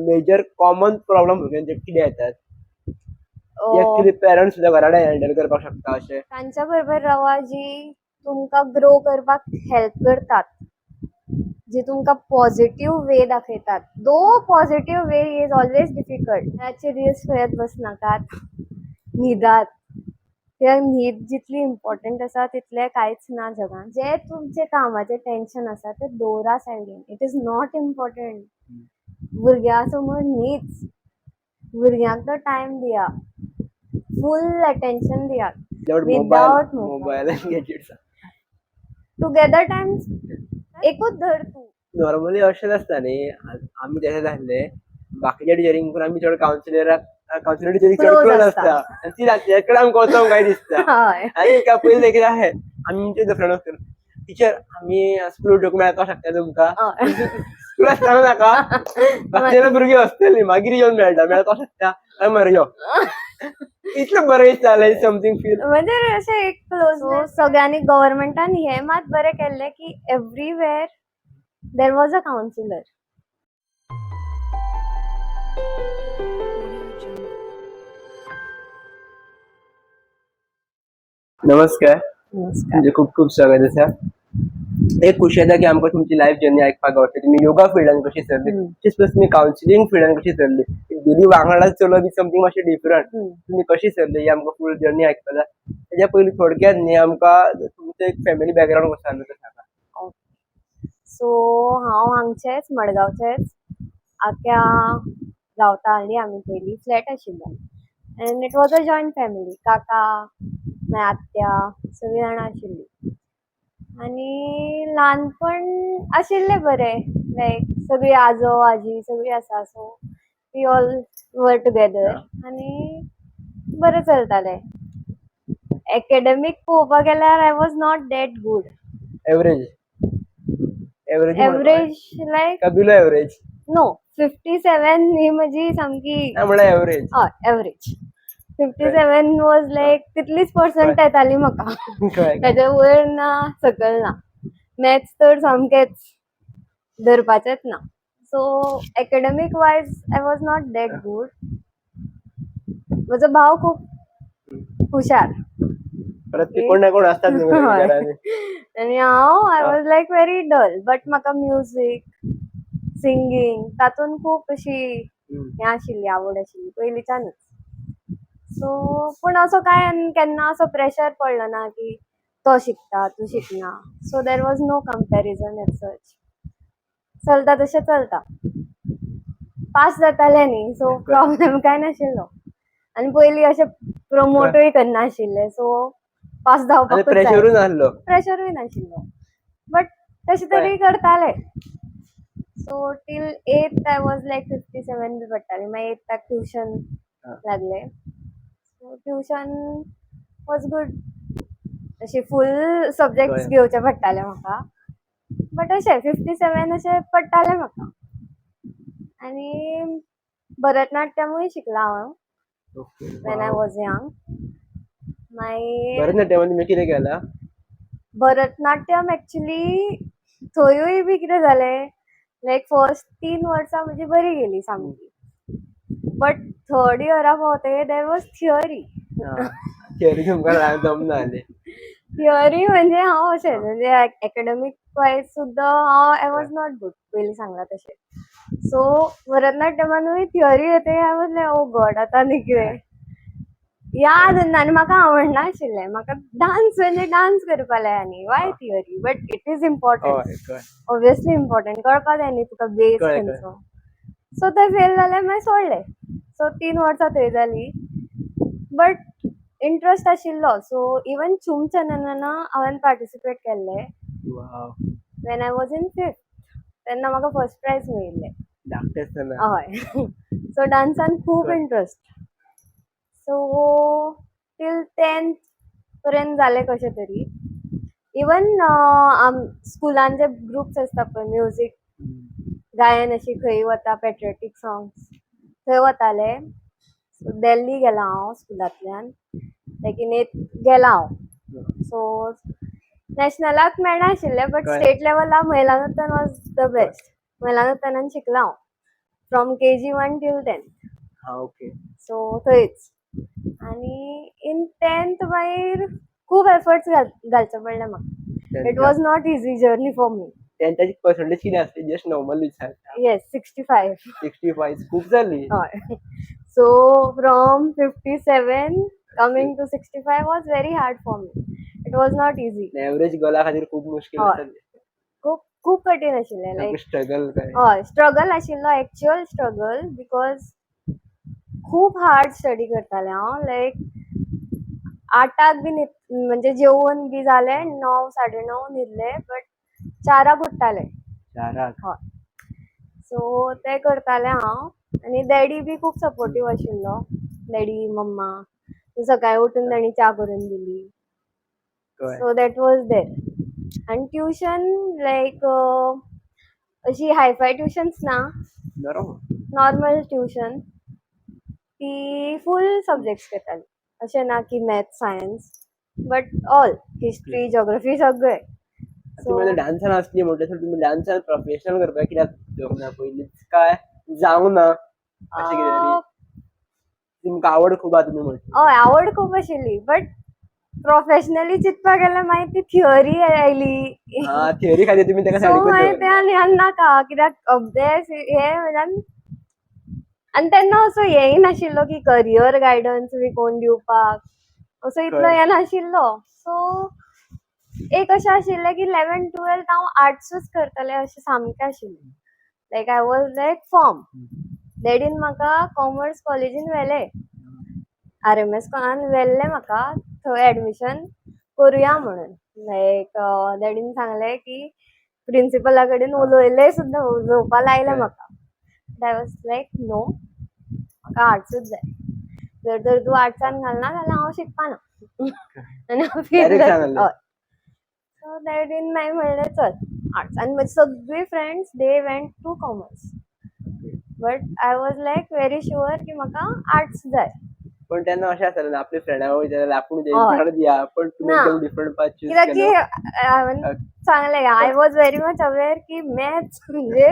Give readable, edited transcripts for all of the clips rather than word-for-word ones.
Major common problem भुरग्यांचे कितें येतात, ऍक्च्युली पेरंट्स सुद्दां घरा कडेन हँडल करपाक शकता अशें? तांच्या बरोबर रावा जी तुमकां ग्रो करपाक हेल्प करतात, जी तुमकां पॉझिटिव्ह वे दाखयतात. Though positive way is always difficult. ताचे रिल्स पळयत बसनाकात, न्हिदात. कित्याक न्हीद जितली इम्पॉर्टंट आसा तितलें कांयच ना जगान. जें तुमचें कामाचें टेंशन आसा तें दवरा सायडीन. It is not important. भुरग्यां समोर न्हीच, भुरग्यांक तो टायम दिया, फूल अटेंशन दियात. Without mobile. Without mobile. Mobile आनी गॅजेट्स. टुगेदर टायम एकूच धर तूं. नॉर्मली अशेंच आसता न्ही, आमी तशें आसले, बाकीच्या टिचरींक पण आमी चड कावन्सिलराक, कावन्सिलर टिचरीक चड क्लोज क्लोज आसता. आसता आनी ती तेच कडेन आमकां वचोंक काय दिसता. हय. आनी का पयलीं कितें आहे, आमचे फ्रेंड वचून, टिचर आमी स्कूल उठोवंक मेळपाक शकता तुमकां? हय. स्कूल आसतना नाका, बाकीच्या भुरगीं आसतलीं, मागीर येवन मेळटा, मेळपाक शकता काय मरे यो, इतलें बरें दिसतालें, समथींग फील. म्हणजे अशें एक क्लोज सगळ्यांनी. गव्हर्मेंटान हें मात बरें केल्लें की everywhere there was a counsellor. नमस्कार. नमस्कार. तुमचें खूब खूब स्वागत आसा. एक खुशी जाता की आमकां तुमची लायफ जर्नी आयकपाक गावता. तुमी योगा फिल्डान कशी सरली, तशेंच प्लस तुमी कावन्सिलींग फिल्डान कशी सरली, दोनी वांगडा चलप बी समथींग मातशें डिफरंट. तुमी कशी सरली ही आमकां फूल जर्नी आयकपाक जाय. तेज्या पयलीं थोडक्यात न्ही आमकां तुमचो एक फॅमिली बॅकग्रावंड कसो आसलो तो सांगा. सो हांव हांगचेंच, मडगांवचेंच. आक्या रावता आसली आमी पयलीं, फ्लॅट आशिल्लो and it was a joint family. काका, मागीर आत्या, सगळीं जाणां आशिल्लीं आनी ल्हानपण आशिल्लें बरें. लायक सगळीं आजो आजी सगळीं आसा, so we all were together आनी बरें चलतालें. एकेडमीक पळोवपाक गेल्यार I was not that good. Average, average. Average like का बिलो एवरेज? नो, 57 ही म्हजी सामकी म्हणल्यार एवरेज. हय, एवरेज. 57 वॉज लायक तितलीच पर्संट येताली म्हाका. कळ्ळें. ताच्या वयर ना, सकयल ना. मॅथ्स तर सामकेंच धरपाचेंच ना. So academic wise I was not that good. म्हजो भाव खूब हुशार. परत ते कोण ना कोण असतात न्हू हय. घरांनी. आनी हांव, I was like very dull, but म्हाका म्युजीक, सिंगींग तातूंत खूब अशी हें आशिल्ली, आवड आशिल्ली पयलींच्यानूच. सो पूण असो कांय केन्ना असो प्रेशर पडलो ना की तो शिकता, तूं शिकना. So there was no comparison as such. चलता तशें चलता, पास जातालें न्ही, सो प्रॉब्लेम कांय नाशिल्लो. आनी पयलीं अशें प्रमोटूय करनाशिल्ले, सो पास आनी जावपाकूच जाय. प्रेशरूय नासलो. प्रेशरूय नाशिल्लो, बट तशें तरी करताले. So till eighth I was like 57 बी पडटाली. मागीर एथाक ट्युशन लागलें. So tuition was good. अशे फूल सब्जेक्ट्स घेवचे पडटाले म्हाका, बट अशें 57 अशें पडटाले म्हाका. आनी भरतनाट्यमूय शिकलां हांव when I was young. मागीर भरतनाट्यमान तुमी कितें केलां? भरतनाट्यम एक्चुली थंयूय बी कितें जालें, लायक फर्स्ट 3 वर्सां म्हजी बरी गेली सामकी, बट थर्ड इयरा पावतकीर there was theory. Theory तुमकां जमना जाली. थिअरी म्हणजे हांव अशें म्हणजे एकेडमीक वायज सुद्दां हांव, I was not good, पयलीं सांगलां तशें. सो भरतनाट्यमानूय थिअरी येतकीर I was like, oh God, आतां आनी कितें याद ना. आनी म्हाका आवडनाशिल्लें. म्हाका डांस म्हणजे डांस करपा जाय आनी why theory? But it is important. हय कळ्ळें. ऑब्वियसली इम्पॉर्टंट, कळपा जाय न्ही तुका बेस कळ्ळें. खंयचो. सो तें फेल जालें, मागीर सोडलें. सो 3 वर्सां थंय जालीं, बट इंट्रस्ट आशिल्लो. सो इवन चुम चननना हांवें पार्टिसिपेट केल्लें when I was in fifth. तेन्ना म्हाका फर्स्ट प्रायज मेळिल्लें. धाकटें आसतना. हय, सो डांसान खूब इंट्रस्ट. सो टील 10th पर्यंत जालें कशें तरी. इवन आम स्कुलान जे ग्रुप्स आसता पळय, म्युजीक, गायन, अशी खंय वता, पेट्रियोटीक सॉंग्स, थंय वताले. दिल्ली गेलां हांव स्कुलांतल्यान, लायक इन एथ गेलां हांव. सो नॅशनलाक मेळनाशिल्लें, बट स्टेट लेवलाक महिला नर्तन वॉज the best. महिला नर्तनान शिकलां हांव. From KG 1 till 10th. हा, ओके. सो थंयच आनी इन टेंथ मागीर खूब एफर्ट्स घालचे पडले म्हाका. It was not easy journey for me. टेंथाची percentage किती असते, जस्ट नॉर्मल विचारता? येस, 65. 65 खूप झाली. हय, so from 57 coming to 65 was very hard for me. It was not easy. Average गर्ला खातीर खूप मुश्कील हय. आसतलें. खूब खूब कठीण आशिल्लें, लायक स्ट्रगल काय? हय, स्ट्रगल आशिल्लो, एक्चुअल स्ट्रगल, because खूब हार्ड स्टडी करतालें हांव. लायक आठाक बी न्हिद, म्हणजे जेवन बी जालें, 9 9:30 न्हिदलें, बट 4 उठतालें. 4 ? हय, सो तें करतालें हांव आनी डॅडी बी खूब सपोर्टीव आशिल्लो. डॅडी, मम्मा, सकाळी उठून तांणी च्या करून दिली. कळ्ळें. So that was there. आनी ट्युशन, लायक अशी हायफाय ट्युशन्स ना. बरोबर. नॉर्मल ट्युशन ती फूल सब्जेक्ट्स घेताली. अशें ना की maths, science, but all, history, geography, सगळे. तुम्ही डान्सान असली म्हणटकीर तुम्ही डान्सान प्रोफेशनल करपाक कित्याक घेवंक ना पयलींच, काय जावंक ना अशें कितें तरी? तुमकां आवड खूब आहा तुमी म्हणटा. हय, आवड खूब आशिल्ली, बट प्रोफेशनली चिंतपाक गेल्यार मागीर ती थिअरी आयली. हा, थिअरी खातीर तुमी ताका सो सायडीकूच मागीर ते दवरलें. आनी आनी नाका, कित्याक अभ्यास हे म्हज्यान. आनी तेन्ना असो हेय नाशिल्लो की करियर गायडन्स बी कोण दिवपाक, असो इतलो कळ्ळें. हें नाशिल्लो. सो एक अशें आशिल्लें की इलेवन ट्वेल्थ हांव आर्ट्सूच करतलें अशें सामकें आशिल्लें. Like, I was like firm. डॅडीन म्हाका कॉमर्स कॉलेजीन व्हेलें, आरएमएस कॉनान व्हेल्लें म्हाका थंय एडमिशन करुया म्हणून. लायक डॅडीन सांगलें की प्रिंसिपला कडेन उलयलें सुद्दां, उलोवपा लायलें म्हाका. I was like, no, म्हाका आर्ट्सूच जाय. जर तर तूं आर्ट्सान घालना जाल्यार हांव शिकपाना आनी हांव फीज Direct सांगलें. हय. सो डॅडीन मागीर म्हणलें, चल आर्ट्स. आनी म्हजी सगळीं friends, they went to commerce, but I was like very sure की म्हाका आर्ट्स जाय. पण तेन्ना अशें आसतालें ना, आपल्या फ्रेंडा वयता जाल्यार आपूण तेंच्या दिया, पण तुमी ना. एकदम डिफरंट पाथ चूज कित्याक की केलो. हांवें सांगलें, I was very much aware की मॅथ्स म्हणजे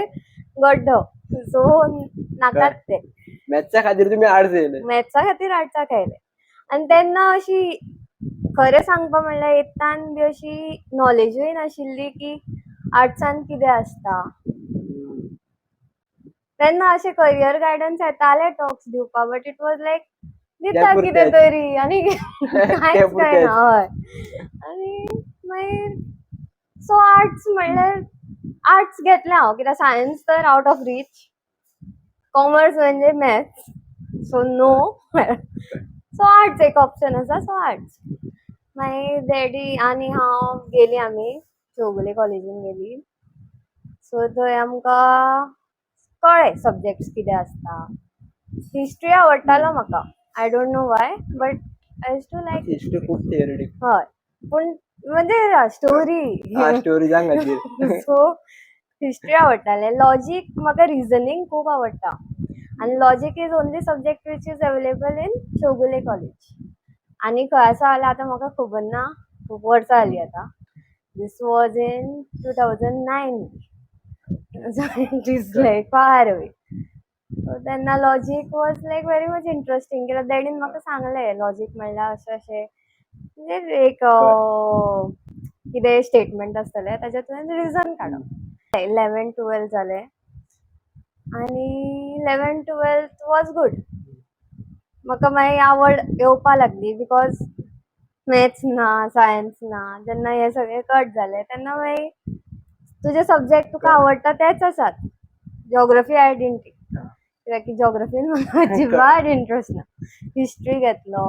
गड्डो, सो नाकात ते. मॅथ्सा खातीर तुमी आर्ट्स येयले. मॅथ्सा खातीर आर्ट्साक आयले. आनी तेन्ना अशी, खरें सांगपा म्हणल्यार, एट्थान बी अशी नॉलेजूय नाशिल्ली की आर्ट्सान कितें आसता. तेन्ना अशे करियर गायडन्स येताले टॉक्स दिवपाक, बट it was like दिता पुरतेच. कितें तरी आनी कांयच पुरतेच. कळना. हय, आनी मागीर सो आर्ट्स म्हणल्यार आर्ट्स घेतलें हांव, कित्याक सायन्स तर आवट ऑफ रीच, कॉमर्स म्हणजे maths, so no. So arts एक ऑप्शन आसा, सो आर्ट्स. मागीर डॅडी आनी हांव गेलीं, आमी चौगुले कॉलेजीन गेली. सो थंय आमकां कळ्ळें सब्जेक्ट्स कितें आसता. हिस्ट्री आवडटालो म्हाका. I don't know why, but I used to like. History खूप थिअरिटिक. हय, पूण म्हणजे स्टोरी. हा, स्टोरीजां खातीर. सो हिस्ट्री आवडटालें. लॉजीक, म्हाका रिजनींग खूब आवडटा आनी logic is only subject which is available in Chowgule College. आनी खंय आसा जाल्यार आतां म्हाका खबर ना, खूब वर्सां जालीं आतां. This was in 2009, it is like far away. So तेन्ना logic was like very much interesting, कित्याक डॅडीन म्हाका सांगलें, लॉजीक म्हणल्यार अशें अशें, म्हणजे एक कितें स्टेटमेंट आसतलें, ताजें तुवें रिजन काडप. 11 12 जालें आनी 11 12th was good. म्हाका मागीर आवड येवपा लागली, because maths ना, सायन्स ना, जेन्ना हे सगळे कट जाले तेन्ना मागीर तुजे सब्जेक्ट तुका आवडटा तेच आसात. जॉग्रफी I didn't take, कित्याक की जॉग्रफीन म्हाका अजिबात इंट्रस्ट ना. हिस्ट्री घेतलो.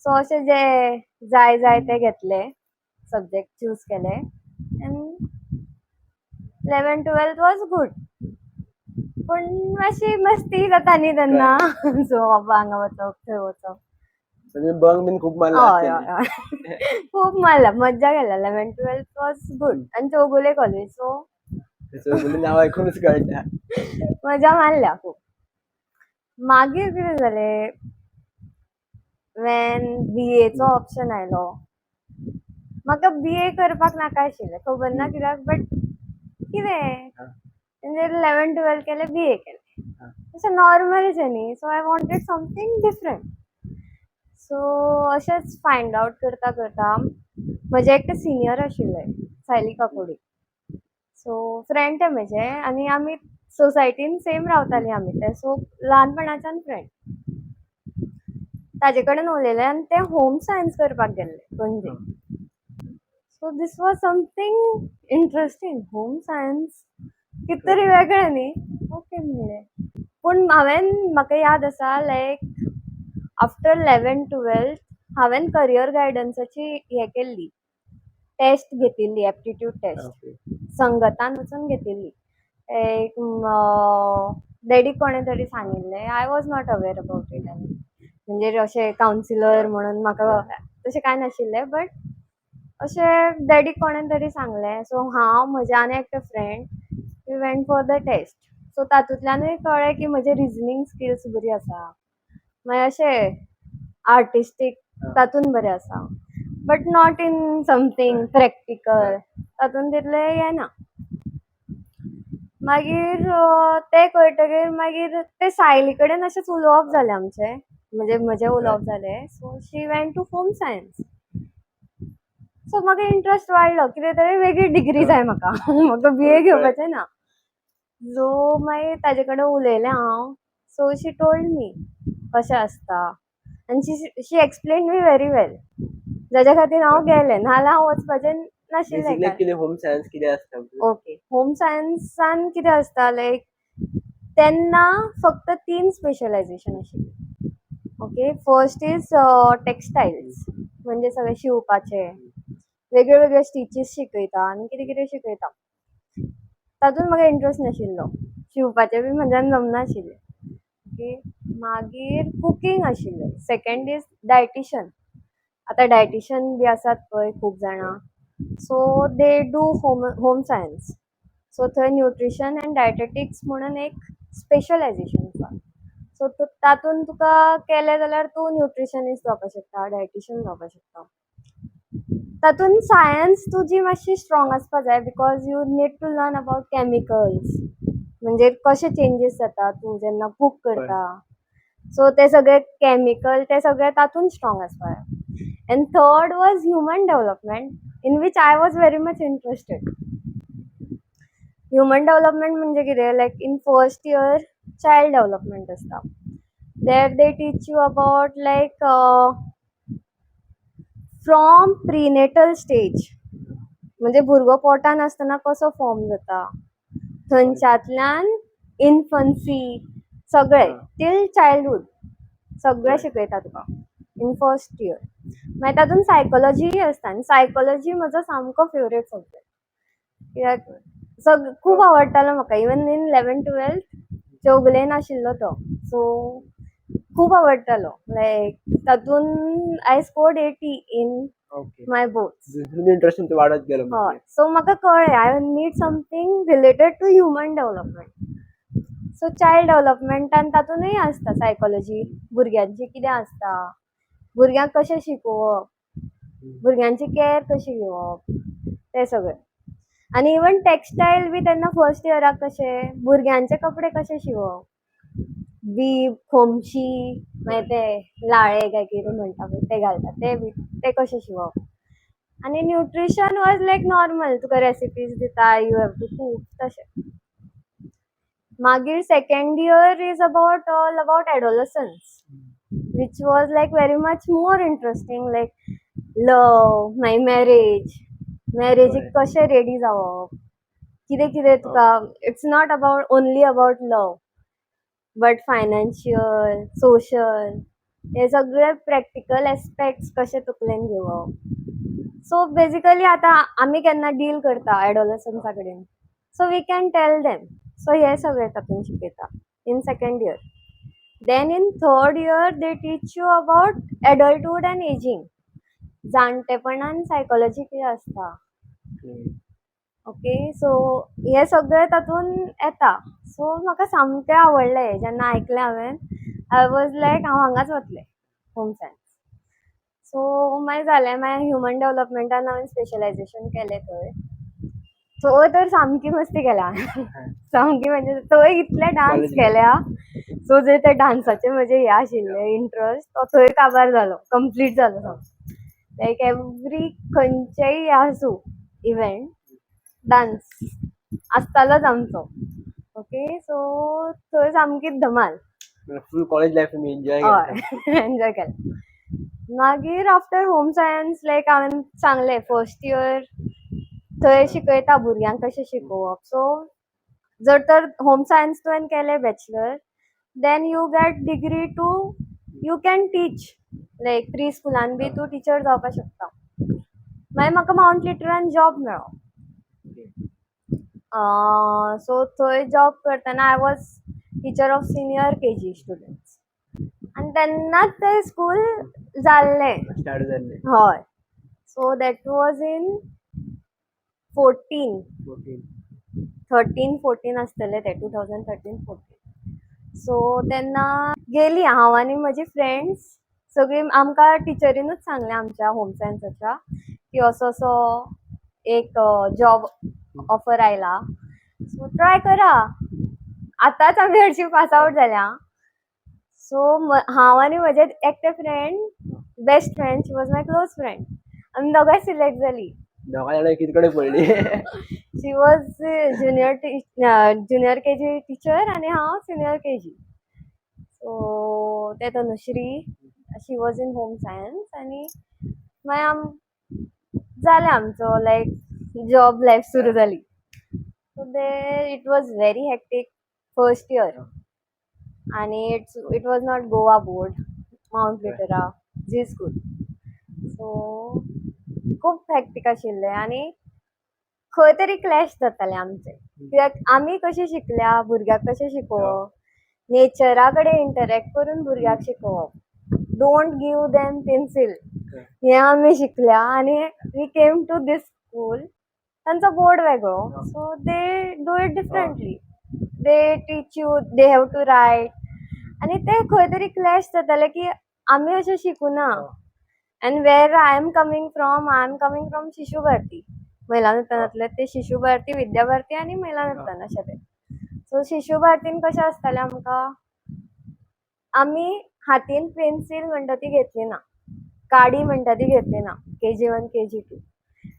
सो अशे जे जाय जाय ते घेतले, सब्जेक्ट चूज केले, and 11 12th was good. पूण मातशी मस्ती जाता न्ही तेन्ना, सो बाबा हांगा वचप, थंय वचप. तुम्ही बंक बीन खूप मारला हय. आसतले. हय हय, खूब मारला, मज्जा केला. 11 12th was good आनी चौगुले कॉलेज, सो चौगुले नाव ऐकूनच कळटा. मजा मारल्या खूब. मागीर कितें जालें, वेन बीएचो ऑप्शन आयलो, म्हाका बीए करपाक नाका आशिल्लें, खबर ना कित्याक, बट कितें म्हणजे 11 12 केलें, बीए केलें. अशें नॉर्मलशें न्ही, so I wanted something different. So अशेंच फायंड आवट करता करता म्हजें एकटें सिनियर आशिल्लें, सायली काकोडी. सो फ्रेंड तें म्हजें आनी आमी सोसायटीन सेम रावतालीं आमी तें, सो ल्हानपणाच्यान फ्रेंड. ताजे कडेन उलयलें आनी तें होम सायन्स करपाक गेल्लें Panaji. So this was something interesting, home science कितें तरी वेगळें न्ही, ओके म्हणलें. पूण हांवें, म्हाका याद आसा, लायक आफ्टर 11 12th हांवें करियर गायडन्साची हें केल्ली, टेस्ट घेतिल्ली, एप्टिट्यूड टेस्ट. संगतान वचून घेतिल्ली. एक डॅडीक कोणें तरी सांगिल्लें, I was not aware about it. आनी म्हणजे अशें कावन्सिलर म्हणून म्हाका तशें कांय नाशिल्लें, बट अशें डॅडीक कोणें तरी सांगलें. सो हांव, म्हजें आनी एकटें friend, we went for the test. So तातूंतल्यानूय कळ्ळें की म्हजें रिजनींग स्किल्स बरी आसा, मागीर अशें आर्टिस्टीक तातूंत बरें आसा, but not in something practical, तातूंत तितलें येना. मागीर तें कळटकीर मागीर ते सायली कडेन अशेंच उलोवप जालें आमचें, म्हणजे म्हजें उलोवप जालें. So she went to home science, so म्हाका इंट्रस्ट वाडलो, कितें तरी वेगळी डिग्री जाय म्हाका, म्हाका बीए घेवपाचें ना. सो मागीर ताजे कडेन उलयलें हांव. सो शी टोल्ड मी कशें आसता आनी she explain me very well, जाच्या खातीर हांव गेलें, नाजाल्यार हांव वचपाचें नाशिल्लें. बेसिकली कितें होम सायन्स कितें आसता? ओके, होम सायन्सान कितें आसता, लायक तेन्ना फक्त तीन स्पेशलायझेशन आशिल्ली. ओके, फर्स्ट is textiles, म्हणजे सगळें शिंवपाचें, वेगळे वेगळे स्टिचीस शिकयता आनी कितें कितें शिकयता. तातूंत म्हाका इंट्रस्ट नाशिल्लो, शिंवपाचें बी म्हज्यान जमनाशिल्लें. ओके, मागीर कुकींग आशिल्लें. Second is dietitian. आतां डायटिशन बी आसात पळय खूब जाणां, so they do home science. So थंय न्युट्रिशन एंड डायटेटिक्स म्हणून एक स्पेशलायझेशन आसा. सो तातूंत तुका केलें जाल्यार तूं न्युट्रिशनिस्ट जावपाक शकता, डायटिशन जावपाक शकता. तातूंत सायन्स तुजी मातशी स्ट्रॉंग आसपा जाय, because you need to learn about chemicals, म्हणजे कशे चेंजीस जाता तूं जेन्ना कूक करता. सो ते सगळे केमिकल, ते सगळे तातूंत स्ट्रॉंग आसपा जाय. And third was human development, in which I was very much interested. Human development म्हणजे कितें, like in first year child development आसता. There they teach you about like from prenatal stage, म्हणजे भुरगो पोटान आसतना कसो फॉर्म जाता, थंयच्यांतल्यान इन्फन्सी सगळें टील चायल्डहूड सगळें शिकयता तुका इन फर्स्ट इयर. मागीर तातूंत सायकोलॉजीय आसता आनी सायकोलॉजी म्हजो सामको फेवरेट सब्जेक्ट, कित्याक खूब आवडटालो म्हाका. इवन इन 11 12th चौगुलेन आशिल्लो तो, सो खूब आवडटालो. लायक तातूंत I scored 80 in my boards. Interest तुमचो वाडत गेलो. हय, सो म्हाका कळ्ळें I need something related to human development. So child डेव्हलपमेंटान तातूंतय आसता सायकोलॉजी, भुरग्यांची कितें आसता, भुरग्यांक कशें शिकोवप, भुरग्यांची कॅर कशी घेवप, तें सगळें. आनी इवन टेक्स्टायल बी तेन्ना फर्स्ट इयराक कशें भुरग्यांचे कपडे कशे शिंवप, बीब, खोमशी, मागीर ते लाळे काय कितें म्हणटा पळय ते घालता ते बी, ते कशे शिंवप. आनी न्युट्रिशन वॉज लायक नॉर्मल, तुका रेसिपीज दिता, you have to cook तशें. मागीर second year is about all about adolescence, which was like very much more interesting, like love, मागीर मॅरेज, मॅरेजीक कशें रेडी जावप, कितें कितें तुका, it's not about only about love but financial, social, हे सगळे प्रॅक्टिकल एस्पेक्ट्स कशे तकलेन घेवप. सो बेजिकली आतां आमी केन्ना डील करता एडोलसन्सा कडेन, so we can tell them. So हे सगळें तातूंत शिकयता in second year. Then in third year they teach you about adulthood and ageing, जाणटेपणान psychology कितें आसता. ओके, सो हे सगळें तातूंत येता. सो म्हाका सामकें आवडलें जेन्ना आयकलें हांवें, I was लायक हांव हांगाच वतलें, होम सायन्स. सो मागीर जालें, मागीर ह्युमन डेवलपमेंटान हांवें स्पेशलायझेशन केलें थंय. थंय तर सामकी मस्ती केल्या, सामकी. म्हणजे थंय इतले डान्स College केल्या, सो जे ते डान्साचे म्हजे हे आशिल्ले इंट्रस्ट, तो थंय काबार जालो, कंप्लीट जालो सामको. लायक एवरी खंयचेय हे आसूं इव्हेंट, डान्स आसतालोच आमचो. ओके, सो थंय सामकीच धमाल. फुल कॉलेज लायफ तुमी एन्जॉय केला. हय, एन्जॉय केलें. मागीर आफ्टर होम सायन्स, लायक हांवें सांगलें, फर्स्ट इयर थंय शिकयता भुरग्यांक कशें शिकोवप. सो जर तर होम सायन्स तुवें केलें bachelor, then you get degree to you can teach, like pre स्कुलान बी तूं टिचर जावपाक शकता. मागीर म्हाका मावंट लिटरान जॉब मेळ्ळो. सो थंय जॉब करतना I was teacher of senior KG students आनी तेन्नाच तें स्कूल जाल्लें. स्टार्ट जाल्लें. हय, so that was in 14. 14. 13 14 आसतलें तें, 2013 14. सो तेन्ना गेली हांव आनी म्हजी फ्रेंड्स सगळीं. आमकां टिचरीनूच सांगलें आमच्या होम सायन्साच्या की असो असो एक जॉब ऑफर आयला, सो ट्राय करा. आतांच आमी हरशीं पास आवट जाल्या. सो हांव आनी म्हजें एकटें friend, best friend, she was my close friend, आमी दोगांय सिलेक्ट जालीं. दोगां जाणां एकीच कडेन पडली. She was junior KG teacher आनी हांव सिनियर केजी. सो तें Tanushree, she was in home science. आनी मागीर जालें आमचो, लायक जॉब लायफ सुरू जाली. So they it was very hectic first year आनी it was not Goa board, Mount Litera Zee School, so खूब हॅक्टीक आशिल्लें आनी खंय तरी क्लॅश जाताले आमचे, कित्याक आमी कशें शिकल्या, भुरग्याक कशें शिकोवप, नेचरा कडेन इंटरॅक्ट करून भुरग्याक शिकोवप, don't give them pencil, हें आमी शिकल्या. आनी we came to this school, तांचो बोर्ड वेगळो, so they do it differently, they teach you, they have to write. आनी ते खंय तरी क्लॅश जाताले की आमी अशें शिकूना. And where I am coming from, I am coming from Shishu Bharati, महिला नूतनांतले ते शिशु भारती, विद्या भारती आनी महिला नूतन अशें ते. सो शिशु भारतीन कशें आसतालें आमकां, आमी हातीन पेन्सील म्हणटा ती घेतली ना, काडी म्हणटा ती घेतली ना. केजी 1, केजी 2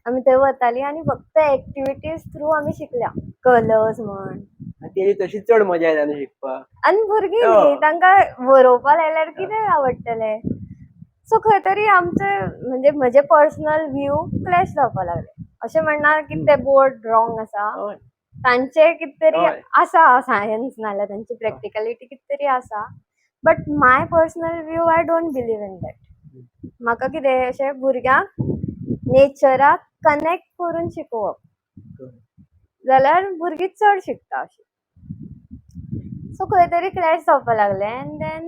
आमी थंय वतालीं आनी फक्त एक्टिविटीज थ्रू आमी शिकल्या, कलर्स म्हण. आनी तेजी तशी चड मजा येता न्हू शिकपाक. आनी भुरगीं न्ही, तांकां बरोवपा लायल्यार कितें आवडटलें? सो खंय तरी आमचे, म्हणजे म्हजे पर्सनल व्यू क्लॅश जावपा लागले. अशें म्हणना की ते बोर्ड रॉंग आसा. तांचे कितें तरी आसा सायन्स, नाल्यार तांची प्रॅक्टिकलिटी कितें तरी आसा, but my personal view, I don't believe in that. म्हाका कितें अशें भुरग्यांक नेचराक कनॅक्ट करून शिकोवप जाल्यार भुरगीं चड शिकता अशीं. सो खंय तरी क्लॅश जावपा लागले एन्ड then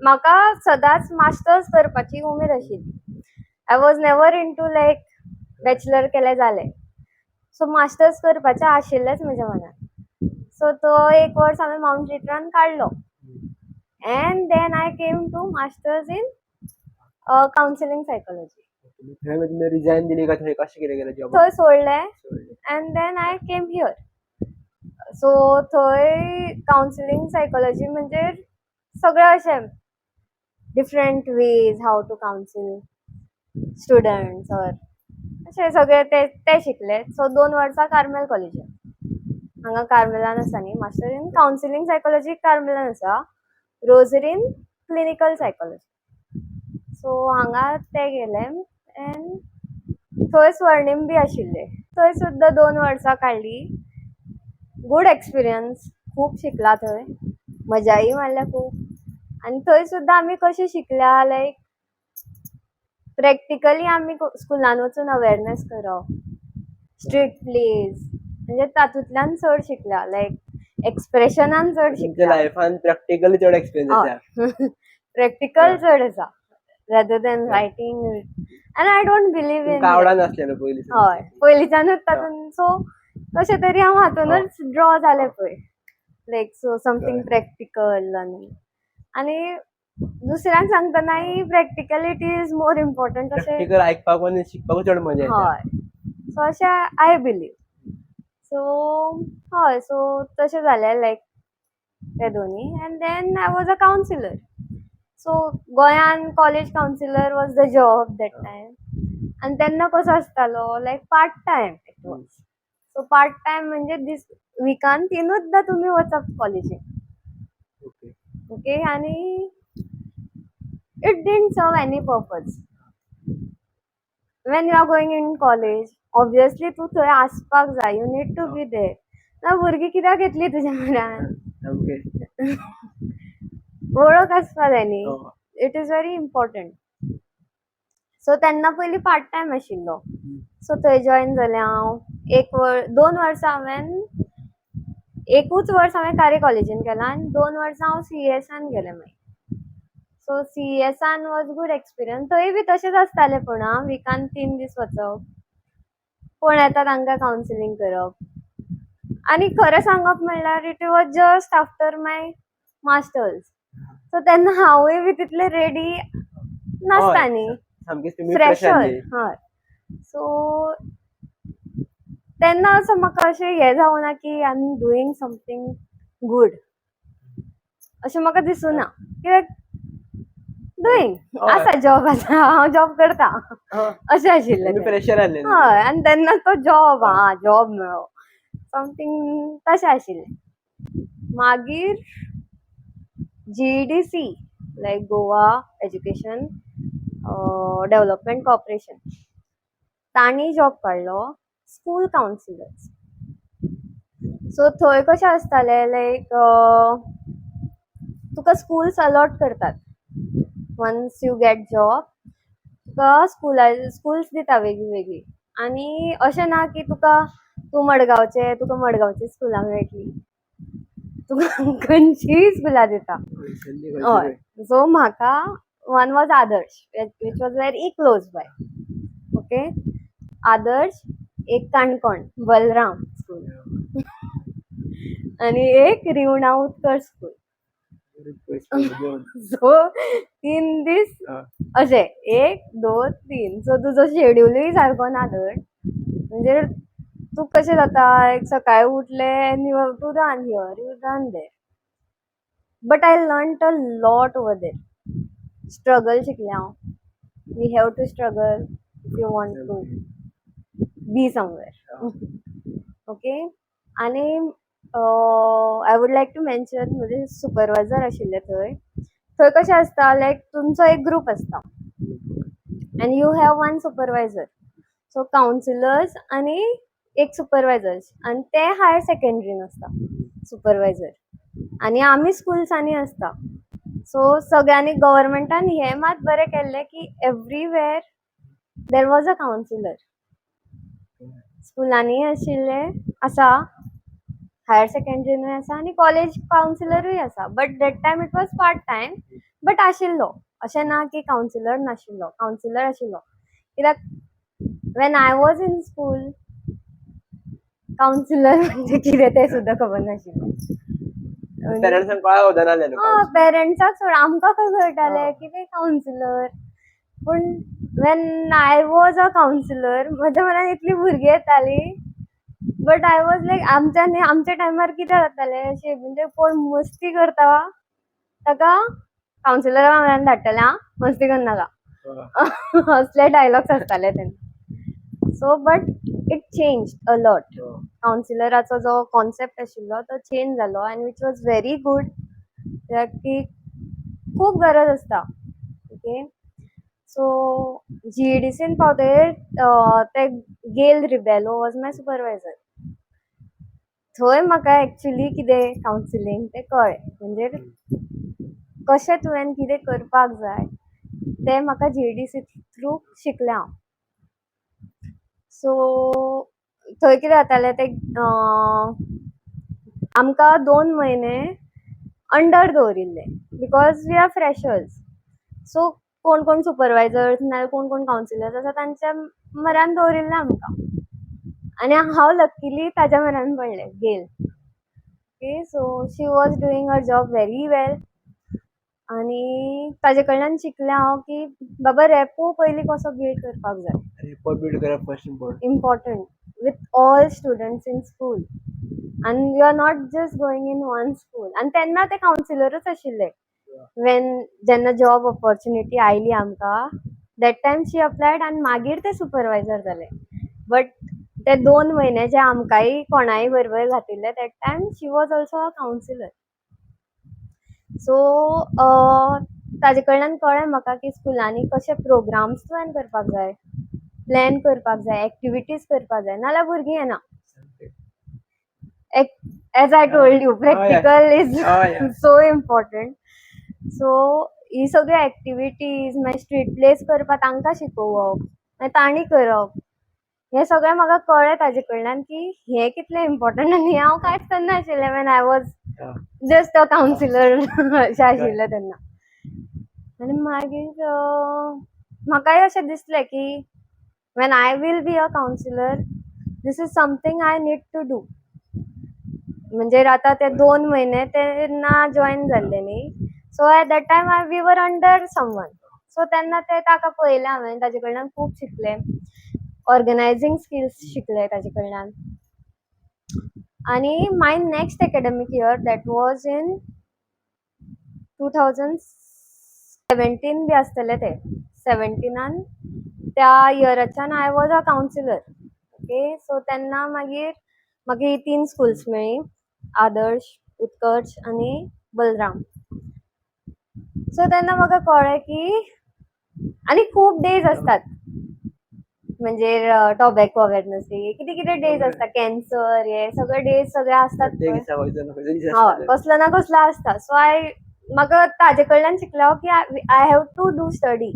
म्हाका सदांच मास्टर्स करपाची उमेद आशिल्ली. I was never into like bachelor केलें जालें. सो मास्टर्स करपाचें आशिल्लेंच म्हज्या मनान. सो तो एक वर्स हांवें मावंट लिटरान काडलो and then I came to masters in counselling psychology. थंय मागीर तुमी रिजायन दिली काय थंय कशें कितें केलें जॉब? थंय सोडलें and then I came here. So थंय कावन्सिलींग सायकोलॉजी म्हणजे सगळें अशें different ways how to counsel students or अशें सगळें ते ते शिकले. सो 2 वर्सां कार्मेल कॉलेजीन, हांगा कार्मेलान आसा न्ही, मास्टर इन कावन्सिलींग सायकोलॉजी कार्मेलान आसा, रोजरीन क्लिनिकल सायकोलॉजी. सो हांगा ते गेले एन्ड थंय स्वर्णीम बी आशिल्ले. थंय सुद्दां 2 वर्सां काडली. गूड एक्सपिरियन्स, खूब शिकला थंय, मजाय मारल्या खूब. आनी थंय सुद्दां आमी कशें शिकल्या, लायक प्रॅक्टिकली आमी स्कुलान वचून अवेरनस करप, स्ट्रीट प्लेज, म्हणजे तातूंतल्यान चड शिकल्या, लायक एक्सप्रेशनान चड तुमच्या शिकल्या. लायफान प्रॅक्टिकली चड एक्सपिरियन्स आसा. प्रॅक्टिकल चड आसा rather than writing, and I don't believe in तुमकां आवडनासलें न्हू पयलीं? हय, पयलींच्यानूच तातूंत. सो कशें तरी हांव हातूनच ड्रॉ जालें पळय, लायक सो समथींग प्रॅक्टिकल. आनी दुसऱ्यांक सांगतनाय practicality is more important अशें. प्रॅक्टिकल आयकपाक आनी शिकपाकूय चड मजा येता. हय, सो अशें I believe. सो हय, सो तशें जालें लायक ते दोनी and then I was a counsellor. So गोंयान college counsellor was the job that time. आनी तेन्ना कसो आसतालो, like part time it was. So part time म्हणजे दीस विकान तिनूचदा तुमी वचप कॉलेजीक. ओके, आनी it didn't serve any purpose. When you are going in college, obviously तूं थंय आसपाक जाय, you need to be there. ना भुरगीं कित्याक येतलीं तुज्या म्हऱ्यान? वळख आसपा जाय न्ही. It is very important. So तेन्ना पयलीं पार्ट टायम आशिल्लो. सो थंय जॉयन जालें हांव. एक वर 2 वर्सां हांवें, एकूच वर्स हांवें कारे कॉलेजीन केलां आनी 2 वर्सां हांव सीईएसान गेलें मागीर. सो सीईएसान वॉज गूड एक्सपिरियन्स. थंय बी तशेंच आसतालें, पूण आं विकान 3 दीस वचप, कोण येता तांकां कावन्सिलींग करप. आनी खरें सांगप म्हणल्यार it was just after my masters, so तेन्ना हांवूय बी तितलें रेडी नासता न्ही. सामकेच तुमी फ्रेश फ्रेशर. आसली. हय, सो तेन्ना असो म्हाका अशें हें जावना की I am doing something good अशें म्हाका दिसुना, कित्याक डुईंग आसा, जॉब आसा, हांव जॉब करता अशें आशिल्लें तुमी तें. फ्रेशर आसले. हय, आनी तेन्ना तो जॉब, हा, जॉब मेळ्ळो समथींग तशें आशिल्लें. मागीर GEDC, like Goa Education Development Corporation, तांणी जॉब काडलो स्कूल कावन्सिलर्स. सो थंय कशें आसतालें, लायक तुका स्कुल्स अलॉट करतात. वन्स you get job, तुका स्कुला स्कुल्स दिता वेगळी वेगळी. आनी अशें ना की तुका, तूं मडगांवचें, तुका मडगांवच्या स्कुलां मेळटली. तुका खंयचीय स्कुलां दिता. हय, सो म्हाका one was Adarsh, which was very close by, okay. आदर्श एक, काणकोण बलराम स्कूल आनी एक रिवणा उत्कर्ष स्कूल. सो 3 दीस अशे, एक दोन तीन. सो तुजो शेड्युलूय सारको ना धड. म्हणजे तूं कशें जाता, एक सकाळी उठलें आनी you have to run here, you run there. But I learnt a lot over there. Struggle शिकलें हांव. We have to struggle if you want to be somewhere, okay. आनी I would like to mention म्हजे supervisor आशिल्ले थंय. थंय कशें आसता, लायक तुमचो एक ग्रूप आसता and you have one supervisor. So counsellors आनी एक सुपरवायजर, आनी ते हायर सेकंडरीन आसता सुपरवायजर आनी आमी स्कुल्सांनी आसता. सो सगळ्यांनी गव्हर्मेंटान हें मात बरें केल्लें की everywhere there was a counsellor. स्कुलांनी आशिल्ले, आसा, हायर सेकंडरीनूय आसा आनी कॉलेज कावन्सिलरूय आसा. But that time it was part time, but आशिल्लो. अशें ना की कावन्सिलर नाशिल्लो, कावन्सिलर आशिल्लो. कित्याक when I was in school, counsellor म्हणजे कितें तें सुद्दां खबर नाशिल्लें. पेरंट्सांक कळा वचनासलें न्हू. हा, पेरंट्साक सोड, आमकां खंय कळटालें कितें कावन्सिलर. पूण when I was a counsellor, म्हज्या म्हऱ्यान इतलीं भुरगीं येतालीं, बट I was like, आमच्या न्ही, आमच्या टायमार कितें जातालें अशें म्हणजे कोण मस्ती करता ताका कावन्सिलरा म्हऱ्यान धाडटाले, आं, मस्ती करनाका. असले डायलॉग्स आसताले तेन्ना. So but it change a lot. कावन्सिलराचो जो कॉन्सेप्ट आशिल्लो तो चेंज जालो आनी which was very good, कित्याक की खूब गरज आसता. ओके, सो जीईडीसीन पावतकीर ते गेल रिबेलो वॉज my supervisor. थंय म्हाका एक्चुली कितें कावन्सिलींग तें कळ्ळें, म्हणजे कशें तुवें कितें करपाक जाय तें म्हाका जीईडीसी थ्रू शिकलें हांव. सो थंय कितें जातालें तें, आमकां 2 म्हयने अंडर दवरिल्ले because we are freshers. So कोण कोण सुपरवायजर्स नाजाल्यार कोण कोण कावन्सिलर्स आसा तांच्या म्हऱ्यान दवरिल्लें आमकां आनी हांव लक्किली ताच्या म्हऱ्यान पडलें, गेल. Okay, so she was doing her job very well आनी ताजे कडल्यान शिकलें हांव की बाबा, रेपो पयलीं कसो बिल्ड करपाक जाय. रेपो बिल्ड करप first important. Important. with all students in school and you are not just going in one school. आनी तेन्ना ते कावन्सिलरूच आशिल्ले when जेन्ना जॉब ऑपॉर्च्युनिटी आयली आमकां, that time she applied आनी मागीर ते सुपरवायझर जाले. बट ते 2 म्हयने जे आमकांय कोणाय बरोबर घातिल्ले, that time she was also a counsellor. So ताजे कडल्यान कळ्ळें म्हाका की स्कुलांनी कशे प्रोग्राम्स तुवें करपाक जाय, प्लॅन करपाक जाय, एक्टिविटीज करपाक जाय, नाल्यार भुरगीं येना. As I told you, practical is so important. So ही सगळ्यो एक्टिविटीज, मागीर स्ट्रीट प्लेस करपाक तांकां शिकोवप, मागीर तांणी करप, हें सगळें म्हाका कळ्ळें ताजे कडल्यान की हें कितलें इम्पॉर्टंट. आनी हें हांव कांयच करनाशिल्लें when I was just a counsellor अशें आशिल्लें तेन्ना. आनी मागीर म्हाकाय अशें दिसलें की when I will be a counsellor, this is something I need to do. म्हणजे आतां ते 2 म्हयने तेन्ना जॉयन जाल्ले न्ही, so at that time I we were under someone. So तेन्ना ते ताका पळयलें हांवें, ताजे कडल्यान खूब शिकलें, ऑर्गनायझींग स्किल्स शिकले ताजे कडल्यान. आनी my next academic year, that was in 2017 B आसतलें ते, सेवन्टीनान त्या इयराच्यान I was a counsellor, okay. So तेन्ना मागीर म्हाका ही तीन स्कुल्स मेळ्ळी, आदर्श, उत्कर्ष आनी बलराम. सो तेन्ना म्हाका कळ्ळें की आनी खूब डेज आसतात, म्हणजे टोबॅको अवेरनस डे, कितें कितें डेज आसता, कॅन्सर, हे सगळे डेज सगळे आसतात प्रत्येक पळय. दिसा वयचो ना खंयचो दीस हय. आसता. कसलो ना कसलो आसता. सो आय म्हाका ताजे कडल्यान शिकलें हांव की I have to do study,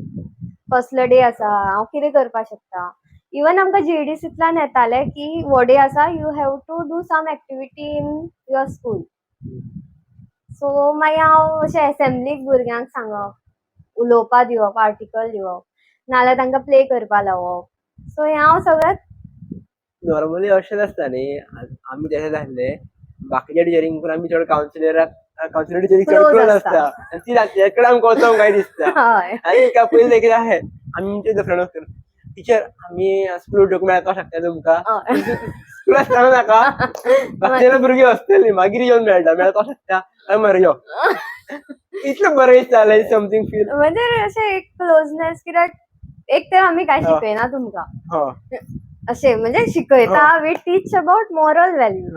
कसलो डे आसा, हांव कितें करपाक शकता. इवन आमकां जीईडीसींतल्यान येतालें की हो डे आसा, you have to do some activity in your school. So मागीर हांव अशें एसेंब्लीक भुरग्यांक सांगप, उलोवपा दिवप, आर्टिकल दिवप, नाल्यार तांकां प्ले करपा लावप. सो हें हांव सगळें नॉर्मली अशें आसता न्ही, आमी तशें जाल्ले बाकीच्या टिचरींक, आमी चड कावन्सिलराक, कावन्सिलर टिचरीक चड क्लोज क्लोज आसता. आसता आनी ती तेजे कडेन आमकां वचोंक काय दिसता. आनी का पयलीं कितें आहे, आमचे फ्रेंड टिचर, आमी स्कूल उठूंक मेळपाक शकता तुमकां? स्कूल आसतना नाका, बाकीच्या भुरगीं आसतली, मागीर येवन मेळटा, मेळपाक शकता काय मरे यो, इतलें बरें दिसतालें, समथींग फील. म्हणजे अशें एक क्लोजनेस, कित्याक एक तर आमी कांय शिकयना तुमकां अशें, म्हणजे शिकयता, we teach about moral values,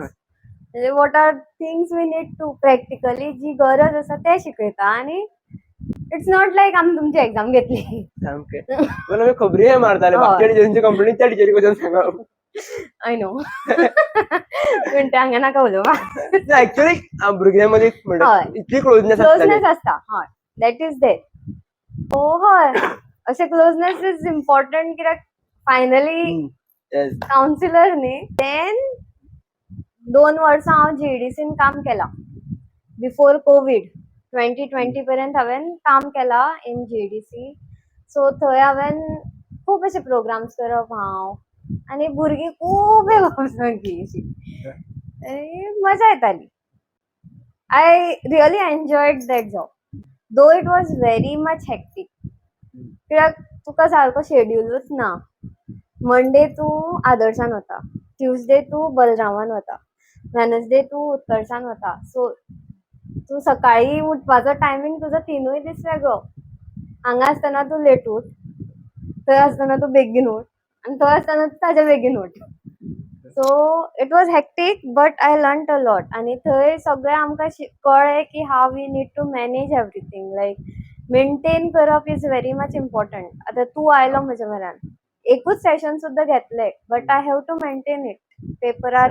म्हणजे what are things we need to practically, जी गरज आसा तें शिकयता. आनी it's not लायक आमी तुमची एग्जाम घेतली. सामकें, पण आमी खबरी मारताले बाकीच्या टिचरींची कंप्लेन त्या टिचरी वचून सांगप. I know, पूण ते हांगा नाका उलोवपाक. ऍक्च्युली भुरग्यां मदीं म्हणटा इतली क्लोजनेस आसताली. क्लोजनेस आसता, हय, that is there. सो हय, अशें क्लोजनेस is important, कित्याक फायनली कावन्सिलर न्ही. देन 2 वर्सां हांव जीईडीसीन काम केलां. बिफोर कोवीड 2020 पर्यंत हांवें काम केलां इन जीईडीसी. सो थंय हांवें खूब अशे प्रोग्राम्स करप हांव आनी भुरगीं खूब येवप सामकी अशी आनी मजा येताली. I really enjoyed that job, though it was very much hectic, कित्याक तुका सारको शेड्युलूच ना. मंडे तूं आदर्शान वता, ट्युजडे तूं बलरामान वता, वेनसडे तूं उत्कर्षान वता. सो तूं सकाळी उठपाचो टायमींग तुजो तिनूय दीस वेगळो. हांगा आसतना तूं लेट उठ, थंय आसतना तूं बेगीन उठ, आनी थंय आसतना तूं ताज्या बेगीन उठ. So it was hectic, but I learn a lot. आनी थंय सगळें आमकां कळ्ळें की how we need to manage everything, like maintain करप is very much important. आतां तूं आयलो म्हज्या म्हऱ्यान, एकूच सेशन सुद्दां घेतलें, but I have to maintain it पेपरार.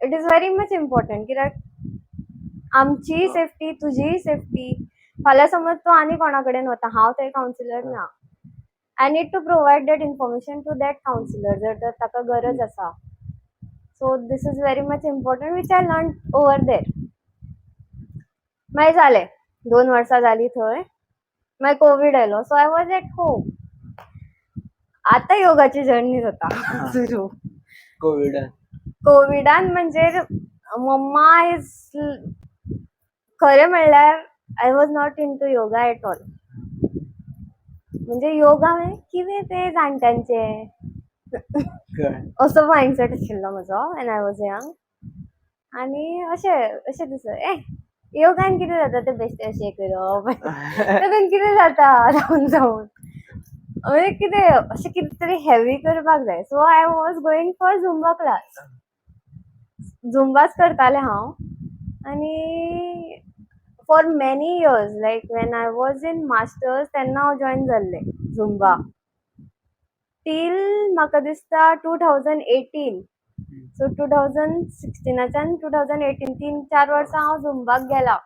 It is very much important, कित्याक आमचीय सेफ्टी, तुजीय सेफ्टी. फाल्यां समज तूं आनी कोणा कडेन वता, हांव थंय कावन्सिलर ना, I need to provide that information to that counsellor जर तर ताका गरज आसा. So this is very much important, which I learn over there. मागीर जालें, 2 वर्सां जालीं थंय. मागीर कोवीड आयलो, so I was at home. आतां योगाची जर्नी जाता सुरू. कोविडान. कोविडान म्हणजे मम्मा is, खरें म्हणल्यार I was not into yoga at all. म्हणजे योगा म्हणजे कितें तें जाणट्यांचें. कळ्ळें. असो मायंडसेट आशिल्लो म्हजो when I was young. आनी अशें अशें दिस ए योगान कितें जाता तें बेश्टें अशें करप, तातूंत कितें जाता जावन जावन म्हणजे कितें अशें कितें तरी हेवी करपाक जाय. So I was going for Zumba class. झुंबाच करतालें हांव आनी for many years, like when I was in masters तेन्ना हांव जॉयन जाल्लें झुंबा टील म्हाका दिसता 2018. सो 2016च्यान 2018, 3-4 वर्सां हांव झुंबाक गेलां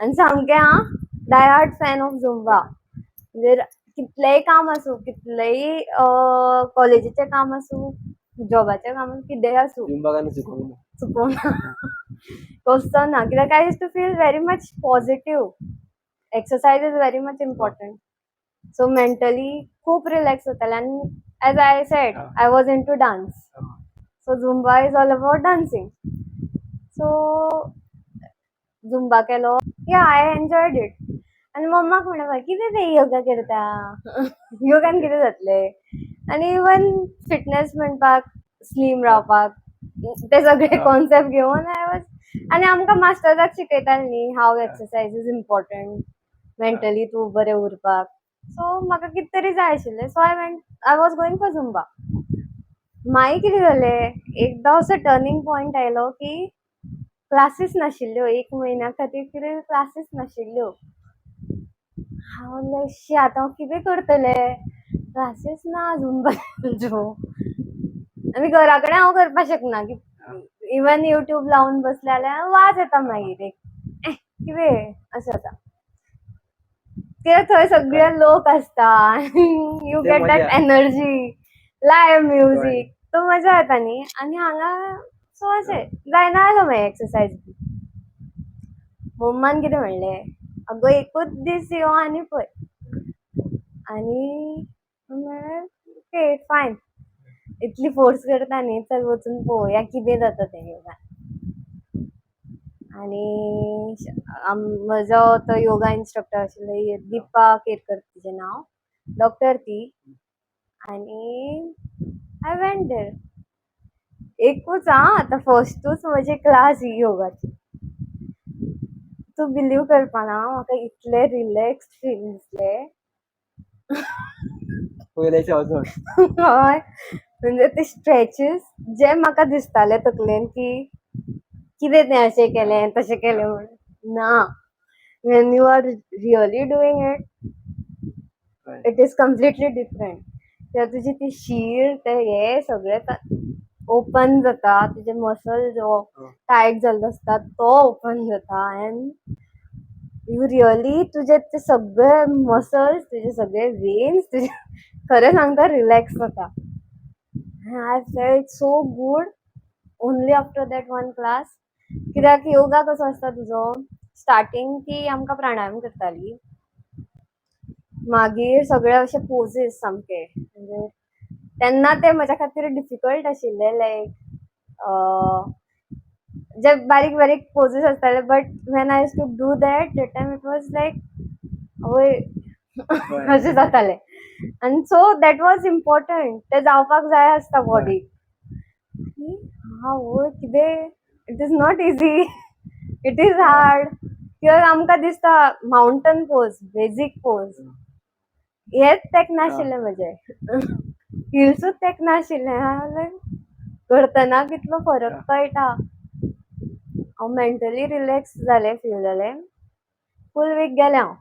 आनी सामकें आं die hard fan of Zumba. म्हणजे कितलेंय काम आसूं, कितलेंय कॉलेजीचें काम आसूं, जॉबाचें काम आसूं, कितेंय आसूं, झुंबा केन्ना चुकोवंक ना. चुकोवना, कसो ना, कित्याक I used to feel very much positive. Exercise is very much important. So mentally खूब रिलॅक्स जातालें आनी as I said, I was into dance. So Zumba is all about dancing. So Zumba केलो. Yeah, I enjoyed it. आनी मम्माक म्हणपाक, कितें तें योगा करता, योगान कितें जातलें? आनी इवन फिटनेस म्हणपाक, स्लीम रावपाक, ते सगळे कॉन्सेप्ट घेवन I was. आनी आमकां मास्टर्साक शिकयताले न्ही how exercise is important mentally तूं बरें उरपाक. सो म्हाका कितें तरी जाय आशिल्लें. So I went, I was going for Zumba. मागीर कितें जालें, एकदां असो टर्निंग पॉयंट आयलो की क्लासीस नाशिल्ल्यो, एक म्हयन्या खातीर कितें क्लासीस नाशिल्ल्यो. हांव म्हणलें, शी, आतां हांव कितें करतलें, क्लासीस ना झुंबाच्यो आनी घरा कडेन हांव करपाक शकना. इवन युट्यूब लावन बसलें जाल्यार वाज येता मागीर एक, कितें अशें जाता, कित्याक थंय सगळे लोक आसता, you ते गेट that मजा. एनर्जी, लायव्ह म्युजीक, तो मजा येता न्ही. आनी हांगा सो अशें जायना जालो मागीर एक्सरसायज बी. मम्मान कितें म्हणलें, अगो एकूच दीस यो आनी पळय. आनी म्हणलें ओके फायन, इतली फोर्स करता न्ही, चल वचून पळोवया कितें जाता तें योगा. आनी म्हजो तो योगा इन्स्ट्रक्टर आशिल्लो, दीपा केरकर तिजें नांव, डॉक्टर ती. आनी I went there एकूच आं, आतां फर्स्टूच म्हजी क्लास ही योगाची. तूं बिलीव करपाना, म्हाका इतलें रिलॅक्स्ड फील दिसलें. पयल्या दिसा वचोन? हय, म्हणजे ते स्ट्रेचीस जे म्हाका दिसताले तकलेन की कितें तें अशें केलें तशें केलें म्हणून ना, when you are really doing it, it is completely different. कित्याक तुजी ती शीर ते हे सगळे ओपन जाता, तुजे मसल जो टायट जाल्लो आसता तो ओपन जाता एंड you really तुजे ते सगळे मसल्स, तुजे सगळे वेन्स तुजे, खरें सांगता, रिलॅक्स जाता. I felt so good only after that one class. कित्याक योगा कसो आसता तुजो स्टार्टींग ती आमकां प्राणायाम करताली, मागीर सगळे अशे पोजीस सामके, म्हणजे तेन्ना ते म्हज्या खातीर डिफिकल्ट आशिल्ले, लायक जे बारीक बारीक पोजीस आसताले, but when I used to do that, that time it was like आवय अशें जातालें. आनी सो that was important, ते जावपाक जाय आसता बॉडीक. आवय कितें, it is not easy, it is hard. कित्याक आमकां दिसता माउंटन पोज बेजीक पोज, हेच तेंकनाशिल्लें म्हजें, हिल्सूच तेंकनाशिल्लें. हांव करतना कितलो फरक कळटा. हांव मेंटली रिलॅक्स जालें, फील जालें. फूल वीक गेलें हांव.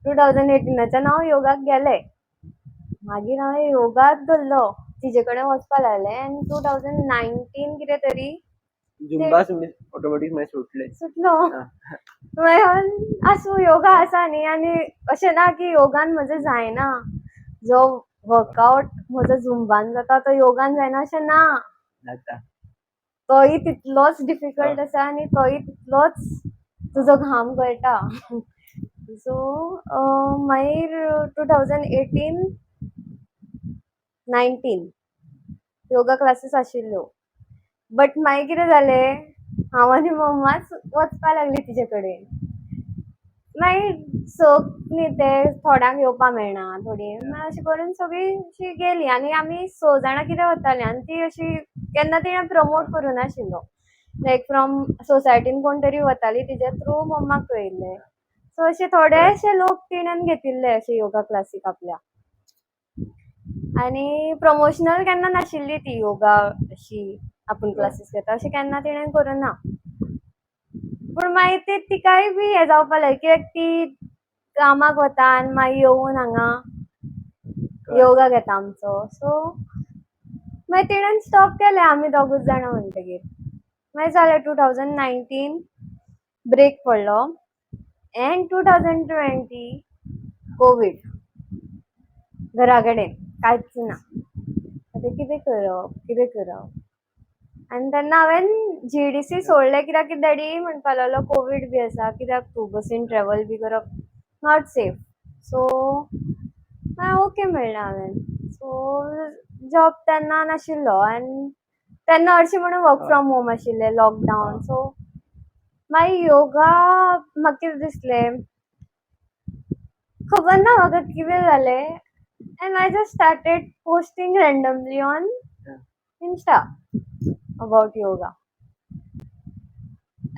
2018च्यान हांव योगाक गेलें. मागीर हांवें योगाच धरलो, तिजे कडेन वचपा लागलें आनी 2019 कितें तरी झुंबा तुमी ऑटोमॅटीक मागीर सुटले? सुटलो. मागीर आसूं, योगा आसा न्ही. आनी अशें ना की योगान म्हजें जायना, जो वर्कआउट म्हजो झुंबान जाता तो योगान जायना अशें ना. जाता. तोय तितलोच डिफिकल्ट आसा आनी तोय तितलोच तुजो घाम गळटा. सो मागीर 2018-19 योगा क्लासीस आशिल्ल्यो, बट मागीर कितें जालें, हांव आनी मम्माच वचपा लागली तिजे कडेन. मागीर सक न्ही ते थोड्यांक येवपा मेळना, थोडीं मागीर अशें करून सगळीं अशीं गेलीं. आनी आमी स जाणां कितें वतालीं आनी ती अशी केन्ना तिणें प्रमोट करूं नाशिल्लो. लायक फ्रॉम सोसायटीन कोण तरी वताली, तिज्या थ्रू मम्माक कळिल्लें. सो अशे थोडेशे लोक तिणेन घेतिल्ले अशे योगा क्लासीक आपल्या. आनी प्रमोशनल केन्ना नाशिल्ली ती योगा अशी आपूण क्लासीस घेता अशें केन्ना तिणें करूं ना. पूण मागीर ते तिकाय बी हें जावपा लागलें, कित्याक ती कामाक वता आनी मागीर येवन हांगा योगा घेता आमचो. सो मागीर तिणेन स्टॉप केलें आमी दोगूच जाणां म्हणटगीर. मागीर जालें, 2019 ब्रेक पडलो एन्ड 2020 कोवीड. घरा कडेन कांयच ना, आतां कितें करप, कितें करप? आनी तेन्ना हांवें जीडीसी सोडलें, कित्याक की डॅडी म्हणपा लागलो कोवीड बी आसा, कित्याक तूं बसीन ट्रॅवल बी करप not safe. सो मागीर ओके म्हणलें हांवें. सो जॉब तेन्ना नाशिल्लो आनी तेन्ना हरशीं म्हणून वर्क फ्रॉम होम आशिल्लें, लॉकडावन. सो मागीर योगा म्हाका कितें दिसलें खबर ना म्हाका कितें जालें, and I just started posting randomly on Insta about yoga.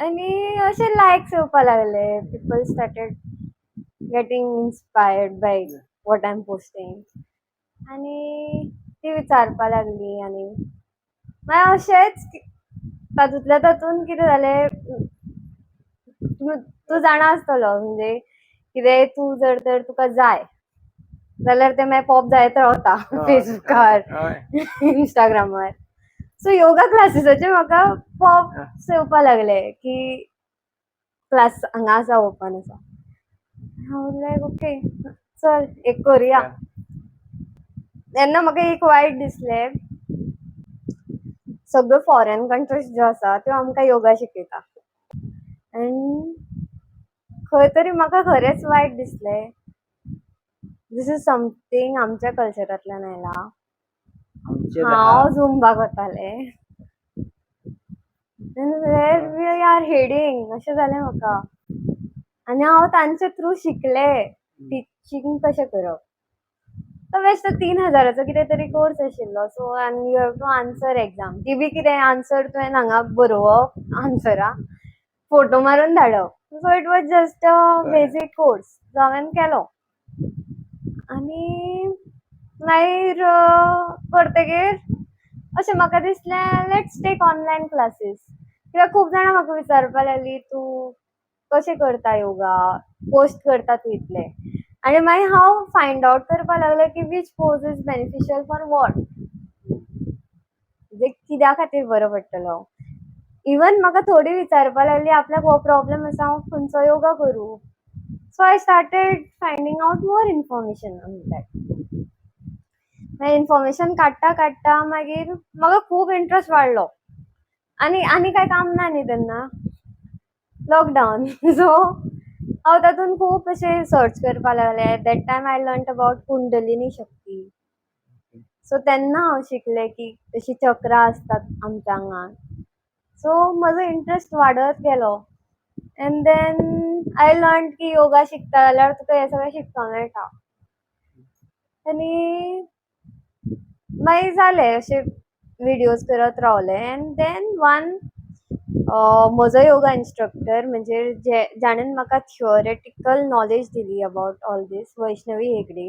आनी अशे लायक्स येवपा लागले, people started getting inspired by what I am posting. आनी ती विचारपा लागली आनी मागीर अशेंच तातूंतल्या तातूंत कितें जालें, तूं जाणा आसतलो, म्हणजे कितेंय तूं जर तर तुका जाय जाल्यार ते मागीर पॉप जायत रावता फेसबुकार, इंस्टाग्रामार. सो योगा क्लासीसाचे म्हाका पॉप येवपा लागले की क्लास हांगा आसा, ओपन आसा. हांव लायक ओके, चल एक करुया. तेन्ना म्हाका एक वायट दिसलें, सगळ्यो फॉरेन कंट्रीज ज्यो आसा त्यो आमकां योगा शिकयता आनी खंय तरी म्हाका खरेंच वायट दिसलें, this is something आमच्या कल्चरांतल्यान आयला. हांव झुंबाक वतालें, where we are heading अशें जालें म्हाका. आनी हांव तांचे थ्रू शिकलें टिचींग कशें करप. तो बेश्टो 3000चो कितें तरी कोर्स आशिल्लो. सो आनी you have to answer exam, ती बी कितें आन्सर तुवें हांगा बरोवप, आन्सरां फोटो मारून धाडप. So it was just a basic course जो हांवें केलो. आनी मागीर करतगीर अशें म्हाका दिसलें, let's take online classes, कित्याक खूब जाणां म्हाका विचारपा लागलीं, तूं कशें करता योगा, पोस्ट करता तूं इतलें. आनी मागीर हांव फायंड आवट करपा लागलें की which pose is beneficial for what, म्हणजे कित्या खातीर बरो पडटलो. इवन म्हाका थोडी विचारपा लागली आपल्याक हो प्रॉब्लम आसा, हांव खंयचो योगा करूं? So I started finding out more information on that. मागीर इन्फॉर्मेशन काडटा काडटा मागीर म्हाका खूब इंट्रस्ट वाडलो. आनी आनी कांय काम ना न्ही तेन्ना, लॉकडावन. सो हांव तातूंत खूब अशें सर्च करपा लागलें. That time I learnt about Kundalini Shakti. So तेन्ना हांव शिकलें की अशीं चक्रां आसतात आमच्या आंगान. सो म्हजो इंट्रस्ट वाडत गेलो एंड then I learn की योगा शिकता जाल्यार तुका हें सगळें शिकपाक मेळटा. आनी मागीर जालें, अशें विडियोज करत रावलें. एंड then one म्हजो योगा इन्स्ट्रक्टर, म्हणजे जे जाणेन म्हाका थियोरेटिकल नॉलेज दिली about all these, Vaishnavi Hegde.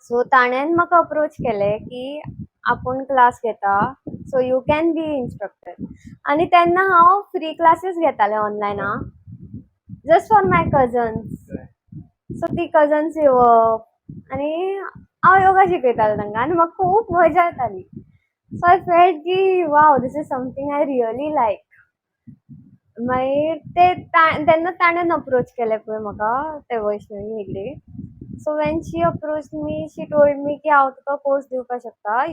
So ताणें म्हाका अप्रोच केलें की आपूण क्लास घेता, so you can be instructor. आनी तेन्ना हांव फ्री क्लासीस घेतालें ऑनलायन, आं, just for my cousins. So ती कजन्स येवप आनी हांव योगा शिकयतालें तांकां आनी म्हाका खूब मजा येताली. सो I felt की wow, this is something I really like. मागीर ते तेन्ना ताणें अप्रोच केलें पळय म्हाका, ते Vaishnavi Hegde. So when she approach me, she told me की हांव तुका कोर्स दिवपाक शकता,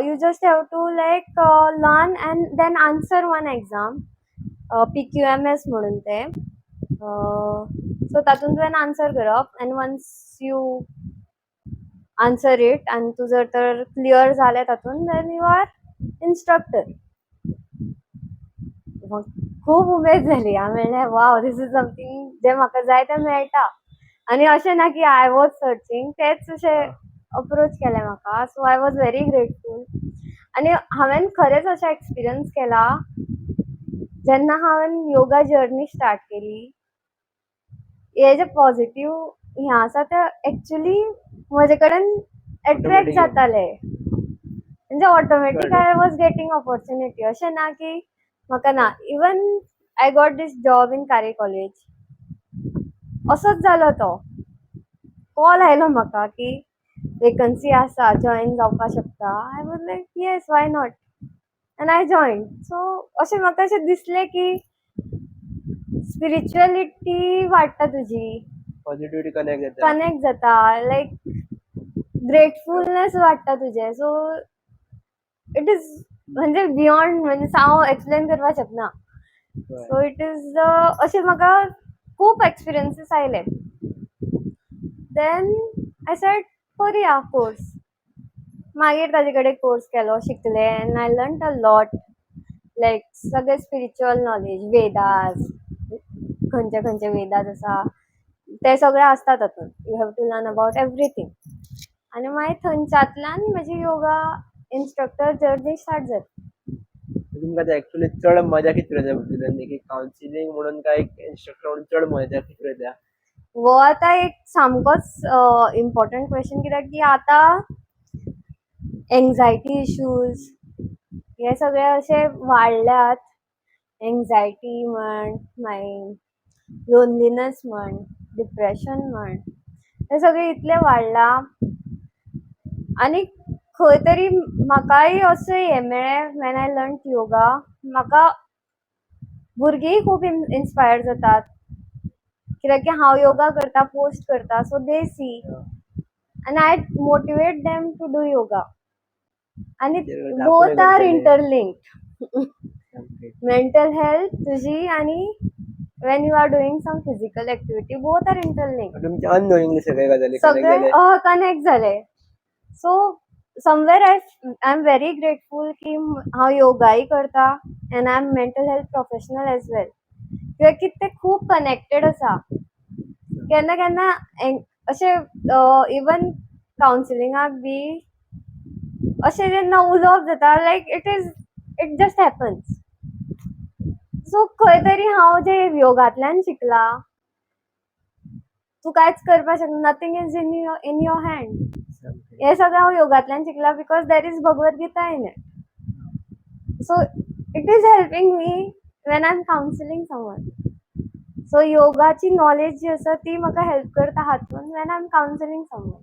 you just have to like learn and then answer one exam, PQMS म्हणून ते. सो तातूंत तुवें आन्सर करप and once you answer it आनी तूं जर तर क्लियर जालें तातूंत, then you are instructor. खूब उमेद जाली. हांवें म्हणलें, wow, this is something जें म्हाका जाय तें मेळटा. आनी अशें ना की I was searching, तेच अशें अप्रोच केलें म्हाका. So I was very grateful. आनी हांवें खरेंच अशें एक्सपिरियन्स केला, जेन्ना हांवें योगा जर्नी स्टार्ट केली, हे जे पॉझिटिव्ह हें आसा तें एक्चुली म्हजे कडेन एट्रॅक्ट Automatic. जाताले. म्हणजे ऑटोमॅटीक कळ्ळें. I was getting opportunity. अशें ना की म्हाका ना. Even I got this job in Kare College, असोच जालो तो. कॉल आयलो म्हाका की वेकन्सी आसा, जॉयन जावपाक शकता. I was like, yes, why not? And I join. So अशें म्हाका अशें दिसलें की स्पिरिच्युअलिटी वाडटा तुजी. पॉझिटिव्हिटी कनेक्ट जाता. कनेक्ट जाता, लायक ग्रेटफुलनेस वाडटा तुजें. सो it is म्हणजे बियॉन्ड, म्हणजे हांव एक्सप्लेन करपाक शकना. सो it is अशें म्हाका खूब एक्सपिरियन्सीस आयले. Then I said, करुया कोर्स. मागीर ताजे कडेन कोर्स केलो, शिकलें and I learn a lot, like सगळे स्पिरिच्युअल नॉलेज, वेदास, खंयचे खंयचे वेदास आसा ते सगळे आसता तातूंत. You have to learn about everything. आनी मागीर थंयच्यांतल्यान म्हजी योगा इन्स्ट्रक्टर जर्नी स्टार्ट जाली. तुमकां ते एक्चुअली चड मजा कितें येता भितून, की कावन्सिलींग म्हणून काय इन्स्ट्रक्टर म्हणून चड मजा कितें येता? हो आतां एक सामकोच इम्पॉर्टंट क्वेश्चन, कित्याक की आतां एंग्जायटी इश्यूज हे सगळे अशे वाडल्यात. एंग्जायटी म्हण, मागीर लोनलीनस म्हण, डिप्रेशन म्हण, हे सगळे इतले वाडलां. आनी खंय तरी म्हाकाय अशें हें मेळ्ळें, when I learn yoga, म्हाका भुरगींय खूब इन्स्पायर जातात, कित्याक की हांव योगा करता, पोस्ट करता, so they see and I motivate them to do yoga. आनी both are interlinked, mental health तुजी आनी when you are doing some physical activity, both are interlinked. तुमचे अननोइंगली सगळे गजाली कनेक्ट सगळे जाले. कनेक्ट जाले. So somewhere I am very grateful की हांव योगाय करता and I am mental health professional as well, कित्याक की ते खूब कनेक्टेड आसा. केन्ना केन्ना अशें इवन कावन्सिलिंगाक बी अशें जेन्ना उलोवप जाता, like it just happens. So खंय तरी हांव जें योगांतल्यान शिकलां, तूं कांयच करपाक शकना, nothing is in your hand, हें सगळें हांव योगांतल्यान शिकलां, because there is Bhagavad Gita in it. So it is helping me when I am counselling someone. So योगाची नॉलेज जी आसा ती म्हाका हेल्प करता हातून when I am counselling someone.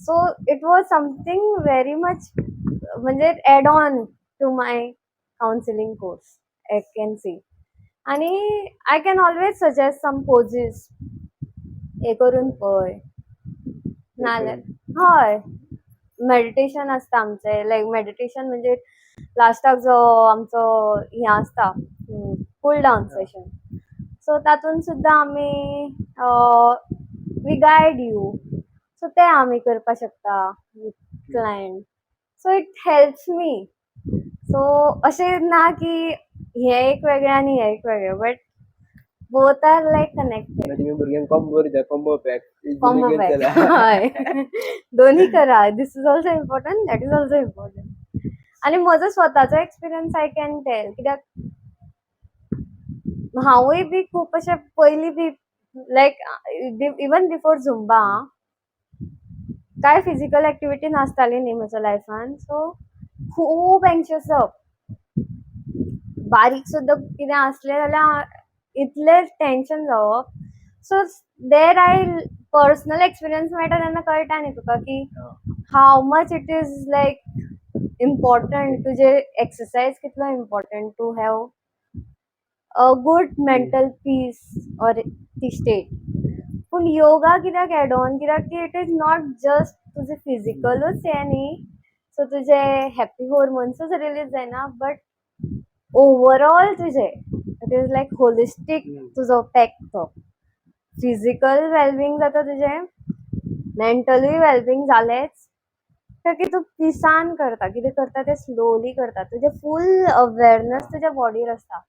So it was something very much म्हणजे add on to my counselling course, I can see. आनी I can always suggest some poses, हे करून पळय, नाल्यार हय मेडिटेशन आसता आमचें. लायक मेडिटेशन म्हणजे लास्टाक जो आमचो हें आसता, कूल डावन सेशन, सो तातूंत सुद्दां आमी we guide you. सो ते आमी करपाक शकता with client. So it helps me. So अशें ना की हें एक वेगळें आनी हें एक वेगळें, but both are like connected. तुमी भुरग्यांक कॉम्बो दिता, कॉम्बो पॅक. कॉम्बो पॅक, हय, दोन्ही करा. This is also important, that is also important. आनी म्हजो स्वताचो एक्सपिरियन्स I can tell, कित्याक हांवूय बी खूब अशें पयलीं बी, लायक इवन बिफोर झुंबा, कांय फिजिकल एक्टिविटी नासताली न्ही म्हज्या लायफान. सो खूब एंक्शियस जावप. बारीक सुद्दां कितें आसलें जाल्यार इतलें टेंशन जावप. So there I personal experience मेळटा तेन्ना कळटा न्ही तुका की how much it is like important, तुजे एक्सरसाइज कितलो important to have a good mental peace or ती स्टेट. पूण योगा कित्याक एड ऑन? कित्याक की it is not just तुजें फिजिकलूच हें न्ही, सो तुजे हॅप्पी होर्मोन्सूच रिलीज जायना, बट ओवरऑल तुजें it is like holistic तुजो पॅक. तो फिजिकल वेलबिंग जाता तुजें, मेंटलूय वेलबिंग जालेंच, कित्याक की तूं पिसान करता, कितें करता तें स्लोली करता, तुजें फूल अवेरनेस तुज्या बॉडीर आसता.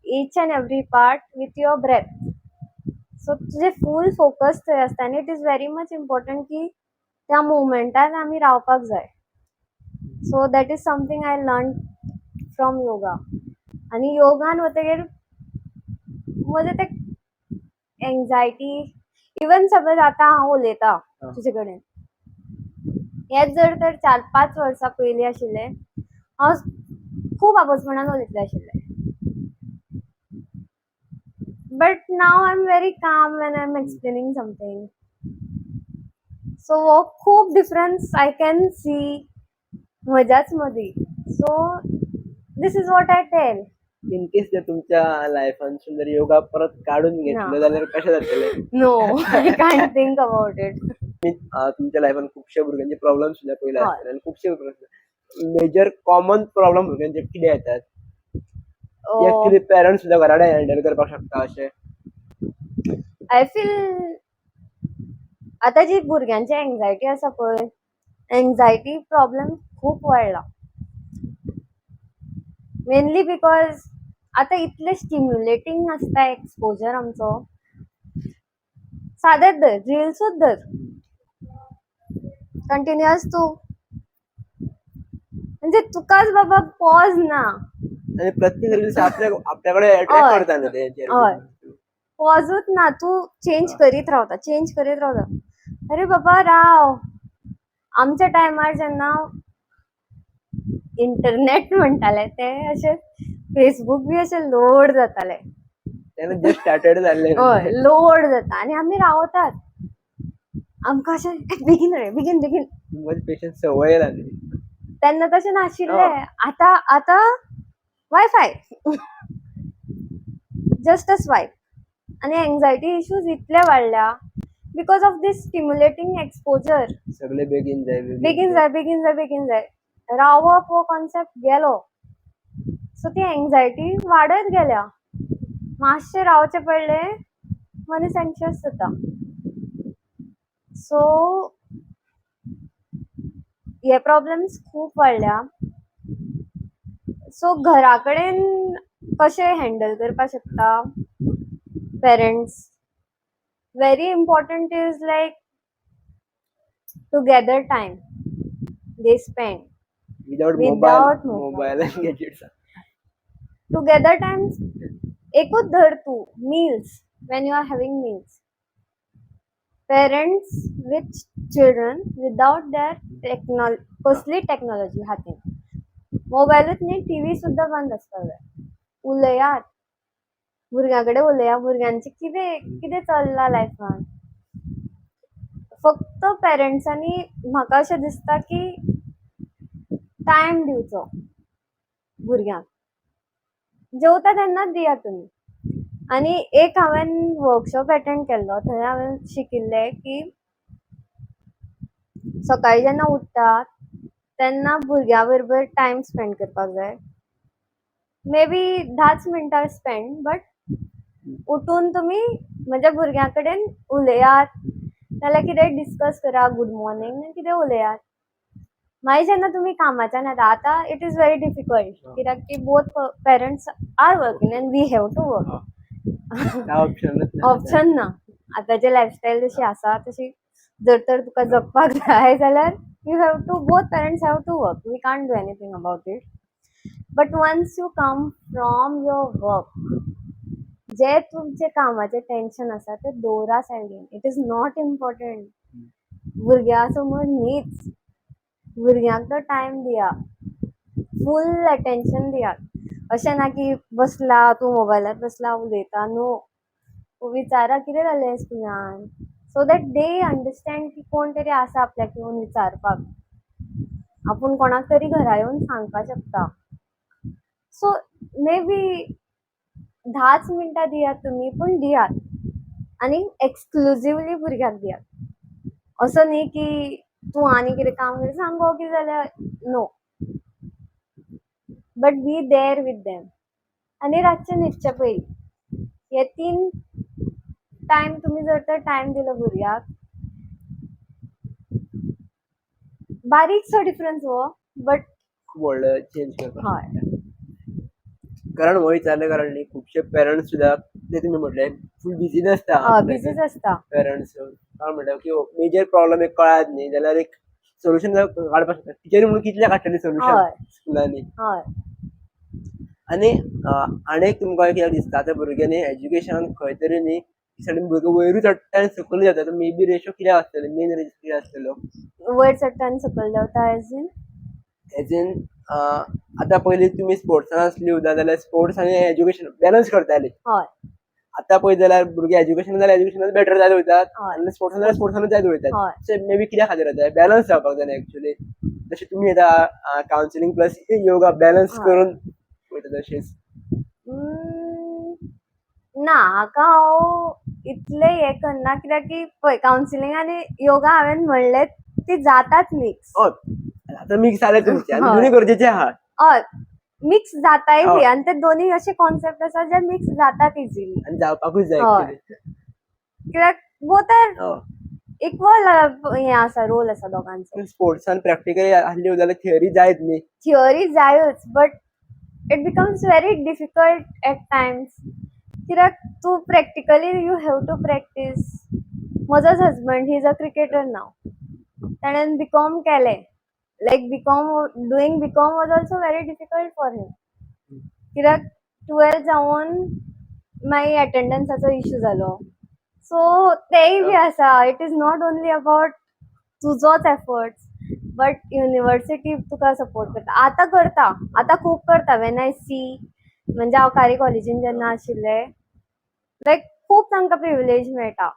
each and every part with your breath. So तुजें फूल फोकस थंय आसता आनी it is very much important की त्या मुवमेंटान आमी रावपाक जाय. So that is something I learn from yoga. आनी योगान वतगीर म्हजें तें एंगजायटी, इवन सपोज आतां हांव उलयतां तुजे कडेन, हेंच जर तर 4-5 वर्सां पयलीं आशिल्लें, हांव खूब आपसपणान उलयतलें आशिल्लें. But now I am very calm when I am explaining something. So हो खूब डिफरन्स I can see म्हज्याच मदीं. So this is what I tell. In case जर तुमच्या लायफानसून जर योगा परत काडून ना. घेतलो जाल्यार कशें जातलें? No, I can't think about it. तुमच्या लायफान खुबशे भुरग्यांचे प्रॉब्लेम सुद्दां पयले हय. आसतले आनी खुबशे मेजर कॉमन प्रॉब्लेम भुरग्यांचे कितें येतात जे एक्चुअली पेरंट्स सुद्दां घरा कडेन हँडल करपाक शकता अशें? I feel आतां जी भुरग्यांची एंगजायटी आसा पळय, एंगजायटी प्रॉब्लम खूब वाडला. मेनली because आतां इतलें स्टिम्युलेटींग आसता एक्सपोजर आमचो. सादेंच धर, रिल्सूच धर, कंटिन्युअस तूं म्हणजे तुकाच बाबा पॉज ना. आनी प्रत्येक रिल्स आपल्या आपल्या कडेन अट्रॅक्ट हय. करता न्हू ते. हय. पॉजूच ना, तूं चेंज करीत रावता, चेंज करीत रावता. अरे बाबा राव. आमच्या टायमार जेन्ना इंटरनेट म्हणटाले ते अशे फेसबूक बी अशे लोड जाताले. तेन्ना जस्ट स्टार्टेड जाल्लें. हय, लोड जाता आनी आमी रावतात. आमकां अशें बेगीन रे, बेगीन बेगीन. तुमकां पेशन्स संवय जाली. तेन्ना तशें नाशिल्लें. आतां आतां वायफाय, जस्ट अ स्वायप. आनी एंगजायटी इश्यूज इतले वाडल्या because of this stimulating exposure. सगळे बेगीन जाय. बेगीन जाय, बेगीन जाय, बेगीन जाय. रावप हो कॉन्सेप्ट गेलो. सो ती एंगजायटी वाडत गेल्या. मातशें रावचें पडलें, मनीस एंगशियस जाता. सो हे प्रॉब्लम्स खूब वाडल्या. सो घरा कडेन कशें हँडल करपाक शकता parents? Very important is like together time they spend. Without mobile. Without mobile. Mobile आनी gadgets. Together time एकूच धर तूं, meals, when you are having meals, parents with children without their कसली टॅक्नॉलॉजी हातीन, मोबायलूच न्ही, टिवी सुद्दां बंद आसपाक जाय. उलयात भुरग्यां कडेन, उलया भुरग्यांचें कितें कितें चल्लां लायफान. फक्त पेरंट्सांनी म्हाका अशें दिसता की टायम दिवचो भुरग्यांक. जेवता तेन्नाच दियात तुमी. आनी एक हांवें वर्कशॉप एटेंड केल्लो, थंय हांवें शिकिल्लें की सकाळीं जेन्ना उठ्ठा तेन्ना भुरग्यां बरोबर टायम स्पेंड करपाक जाय. मे बी 10 मिनटां स्पेंड, बट उठून तुमी म्हज्या भुरग्यां कडेन उलयात, नाल्यार कितेंय डिस्कस करा, गूड मॉर्निंग कितें उलयात. मागीर जेन्ना तुमी कामाच्यान येता, आतां it is very difficult कित्याक की both parents are working and we have to work. काय ऑप्शनच ना. ऑप्शन ना. आतांचे लायफस्टायल जशी आसा तशी जर तर तुका जगपाक जाय जाल्यार you have to, both parents have to work. We can't do anything about it. But once you come from your work, जे तुमचे कामाचें टेंशन आसा तें दवरा सायडीन. It is not important. भुरग्यां समोर न्हीच. भुरग्यांक तो टायम दिया, फूल अटेंशन दियात. अशें ना की बसला तूं मोबायलार बसला उलयता. नो, विचारा कितें जालें स्कुलान, सो that they understand की कोण तरी आसा आपल्याक येवन विचारपाक, आपूण कोणाक तरी घरा येवन सांगपाक शकता. सो मे बी 10 मिनटां दियात तुमी, पूण दियात आनी एक्सक्लुजिवली भुरग्याक दियात. असो न्ही की तूं आनी कितें काम कर, सांग गो कितें जाल्यार. No, but be there with them. आनी रातचें न्हिदचे पयलीं हे 3 टायम तुमी जर तर टायम दिलो भुरग्याक, बारीकसो डिफरन्स हो, बट खूब व्हडलो चेंज करपाक. हय. कारण वय जाल्या कारण न्ही खुबशे पेरंट्स सुद्दां ते तुमी म्हटलें फूल बिजी नासता. बिझीच आसता. पेरंट्स कारण म्हणल्यार की मेजर प्रॉब्लम एक कळात न्ही जाल्यार एक सोल्युशन काडपाक शकता. टिचरी म्हणून कितले काडटले सोल्युशन स्कुलांनी. आनी आनी एक तुमकां कित्याक दिसता, आतां भुरग्यांनी एज्युकेशनान खंय तरी न्ही सडन भुरगो वयरूच चडटा आनी सकयल जाता, मे बी रेशो कितें आसतलो, मेन रेशो कितें आसतलो? वयर चडटा आनी सकयल देंवता एज इन? एज इन आतां पयलीं तुमी स्पोर्ट्सान आसली सुद्दां जाल्यार स्पोर्ट्स आनी एज्युकेशन बॅलन्स करताली. आतां पळयत जाल्यार भुरगे एज्युकेशन जाल्यार एज्युकेशनान बेटर जायत वयतात आनी स्पोर्ट्सान जाल्यार स्पोर्ट्सानूच जायत वयतात. सो मे बी कित्या खातीर जाता, बॅलन्स जावपाक जाय एक्चुअली, जशें तुमी आतां कावन्सिलींग प्लस योगा बॅलन्स करून वयता तशेंच. ना, हाका हांव इतलें हें करना, कित्याक की पळय, कावन्सिलींग आनी योगा हांवें म्हणलें ती जातात मिक्स. हय, आतां मिक्स जालें तुमचें आनी दोनूय गरजेचें आहा. हय, मिक्स जाताय बी आनी ते दोनूय अशे कॉन्सेप्ट आसा जे मिक्स जातात इजिली. आनी जावपाकूच जाय एक्चुअली. कित्याक बोथ are equal हें आसा, रोल आसा दोगांचो. स्पोर्ट्सान प्रॅक्टिकली आहली जाल्यार थियरी जायत न्ही. थियरी जायच, but it becomes very difficult at times, कित्याक तूं practically you have to practice. म्हजोच husband, he is a cricketer now. ताणें बी कॉम केलें. Like B Com, doing B Com was also very difficult for him, कित्याक twelfth जावन मागीर एटेंडन्साचो issue जालो. So तेय बी आसा. It is not only about तुजोच efforts, but university तुका सपोर्ट करता. आतां करता, आतां खूब करता. When I सी, म्हणजे हांव कारे कॉलेजीन जेन्ना आशिल्लें, लायक खूब तांकां प्रिविलेज मेळटा,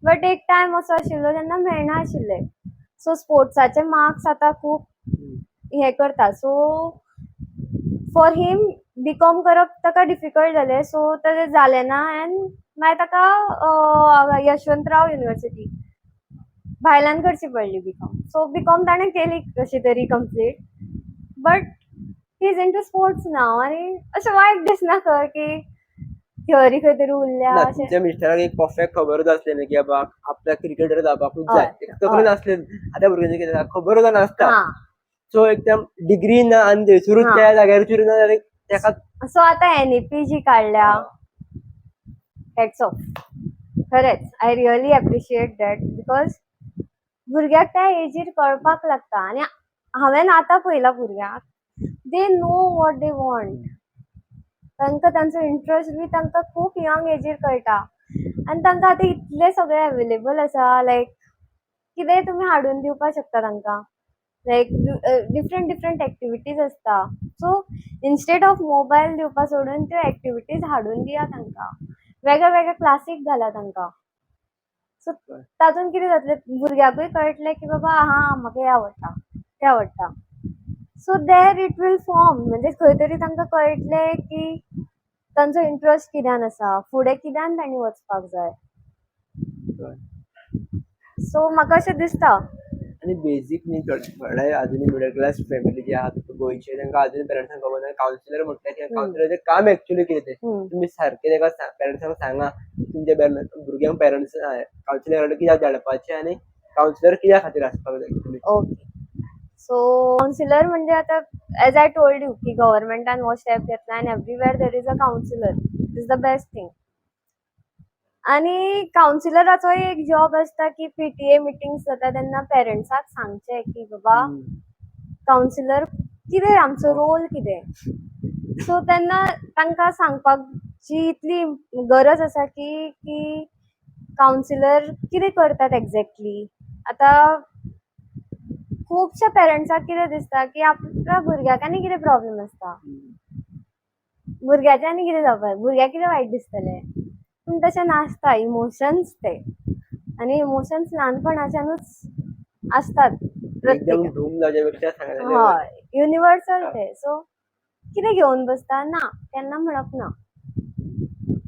बट एक टायम असो आशिल्लो जेन्ना मेळना आशिल्लें. सो स्पोर्ट्साचे मार्क्स आतां खूब हें करता. So for him B Com करप ताका डिफिकल्ट जालें. सो ताजें जालें ना एन्ड मागीर ताका यशवंतराव युनिवर्सिटी भायल्यान करची पडली बीकॉम. सो बीकॉम ताणें केली कशी तरी complete, but he is into sports now. आनी अशें वायट दिसना खंय की थियरी खंय तरी उरल्या ना, अशें. तुमच्या मिस्टराक एक परफेक्ट खबरूच आसलें न्ही की बाबा आपल्याक क्रिकेटर जावपाकूच जाय. तकलेन आसलें. आतां भुरग्यांचें कितें जाता, खबरूच नासता. सो एकदम डिग्री ना आनी थंयसरूच त्या जाग्यार ना जाल्यार तेका. सो आतां एनईपी जी काडल्या, हॅट्स ऑफ, खरेंच I really appreciate that, because भुरग्याक त्या एजीर कळपाक लागता. आनी हांवें आतां पळयलां भुरग्यांक, they know what they want. तांकां तांचो इंट्रस्ट बी तांकां खूब यंग एजीर कळटा. आनी तांकां आतां इतलें सगळें अवेलेबल आसा, लायक कितेंय तुमी हाडून दिवपाक शकता तांकां, लायक डिफरंट डिफरंट एक्टिविटीज आसता. सो इन्स्टेड ऑफ मोबायल दिवपा सोडून त्यो एक्टिविटीज हाडून दिया तांकां, वेगळे वेगळे क्लासीक घाला तांकां. सो तातूंत कितें जातलें, भुरग्याकूय कळटलें की बाबा हां, म्हाका हें आवडटा, तें आवडटा. So there it will form, म्हणजे खंय तरी तांकां कळटलें की तांचो इंट्रस्ट कित्यान आसा, फुडें कित्यान तांणी वचपाक जाय. सो म्हाका अशें दिसता. आनी बेजीक न्ही, थोडे अजुनूय मिडल क्लास फॅमिली जी आहा गोंयचे, तांकां अजून पेरंट्सांक खबर ना कावन्सिलर म्हटल्यार, कावन्सिलराचें काम एक्चुअली कितें तें. तुमी सारकें ताका पेरंट्सांक सांगा, तुमच्या भुरग्यांक पेरंट्स कावन्सिलरा कडेन कित्याक धाडपाचें आनी कावन्सिलर कित्या खातीर आसपाक जाय actually. Okay, so counsellor म्हणजे आतां एज I told you की गव्हर्मेंटान हो स्टेप घेतला आनी everywhere there is a counsellor, is the best thing. आनी कावन्सिलराचोय एक जॉब आसता की पीटीए मिटींग्स जाता तेन्ना पेरंट्साक सांगचें की बाबा कावन्सिलर कितें, आमचो रोल कितें. सो तेन्ना तांकां सांगपाक जी इतली गरज आसा की कावन्सिलर कितें करतात एग्जॅक्टली. आतां खुबश्या पेरंट्साक कितें दिसता की आपल्या भुरग्याक आनी कितें प्रॉब्लम आसता, भुरग्याचें आनी कितें जावपाक, भुरग्याक कितें वायट दिसतलें. पूण तशें नासता. इमोशन्स ते, आनी इमोशन्स ल्हानपणाच्यानूच आसतात एकदम प्रत्येकाक. धूम जावच्या पेक्षा सांगलेलें बरें. हय, युनिवर्सल ते. सो कितें घेवन बसता ना, केन्ना म्हणप ना.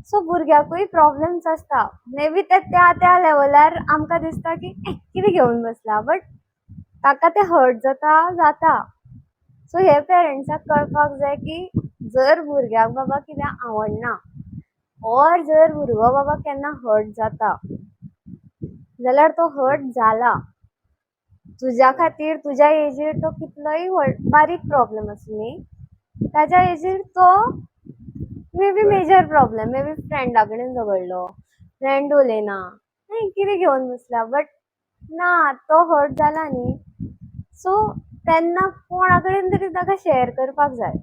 सो भुरग्याकूय प्रॉब्लम्स आसता, मे बी ते त्या त्या लेवलार आमकां दिसता की कितें घेवन बसला, बट ताका ते हर्ट जाता जाता. सो हे पेरंट्साक कळपाक जाय की जर भुरग्याक बाबा कितें आवडना ऑर जर भुरगो बाबा केन्ना हर्ट जाता जाल्यार तो हर्ट जाला तुज्या खातीर, तुज्या एजीर तो कितलोय व्हड बारीक प्रॉब्लम आसूं न्ही, ताज्या एजीर तो May be major problem, may be फ्रेंडा कडेन झगडलो, फ्रेंड उलयना, मागीर कितें घेवन बसला, बट ना, तो हर्ट जाला न्ही, सो तेन्ना कोणा कडेन तरी ताका शेअर करपाक जाय.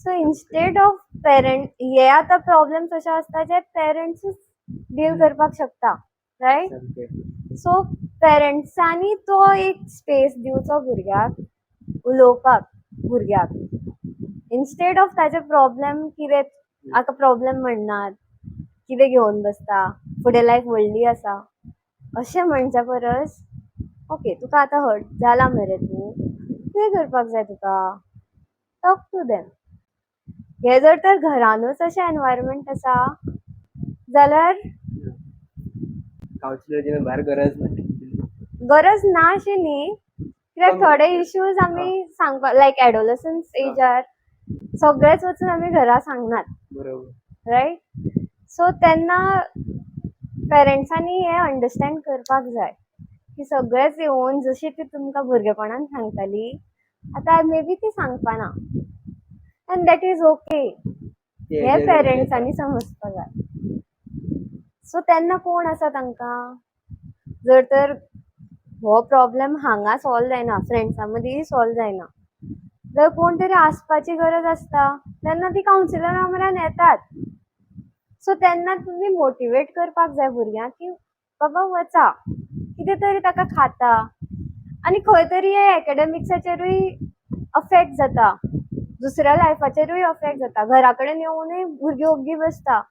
सो इन्स्टेड ऑफ पेरंट, हे आतां प्रॉब्लम्स अशे आसता जे पेरंट्सूच डील करपाक शकता, रायट? सामकें. सो पेरंट्सांनी तो एक स्पेस दिवचो भुरग्याक उलोवपाक. भुरग्याक इन्स्टेड ऑफ ताजे प्रॉब्लेम कितें, हाका प्रॉब्लेम म्हणनात, कितें घेवन बसता, फुडें लायफ व्हडली आसा, अशें म्हणच्या परस, ओके, तुका आतां हर्ट जाला मरे, तूं कितें करपाक जाय तुका, टॉक टू देम. हें जर तर घरानूच अशें एनवायरमेंट आसा जाल्यार कावन्सिलरची भायर गरज ना. गरज ना अशी न्ही, कित्याक कमी. थोडे इश्यूज आमी सांगपा, लायक एडोलसन्स एजार सगळेच वचून आमी घरा सांगनात. रायट? सो तेन्ना पेरंट्सांनी हें अंडरस्टँड करपाक जाय की सगळेच येवन जशी ती तुमकां भुरगेपणान सांगताली, आतां मे बी ती सांगपाना, एंड that is okay. ते हे पेरंट्सांनी समजपाक जाय. सो तेन्ना कोण आसा तांकां, जर तर हो प्रॉब्लेम हांगा सॉल्व जायना, फ्रेंड्सां मदीं सॉल्व जायना, जर कोण तरी आसपाची गरज आसता, तेन्ना ती कावन्सिलरा म्हऱ्यान येतात. सो तेन्ना तुमी मोटिवेट करपाक जाय भुरग्यांक की बाबा वचा, कितें तरी ताका खाता आनी खंय तरी हे एकेडमिक्साचेरूय अफेक्ट जाता, दुसऱ्या लायफाचेरूय अफेक्ट जाता. घरा कडेन येवनूय भुरगीं ओग्गी बसता.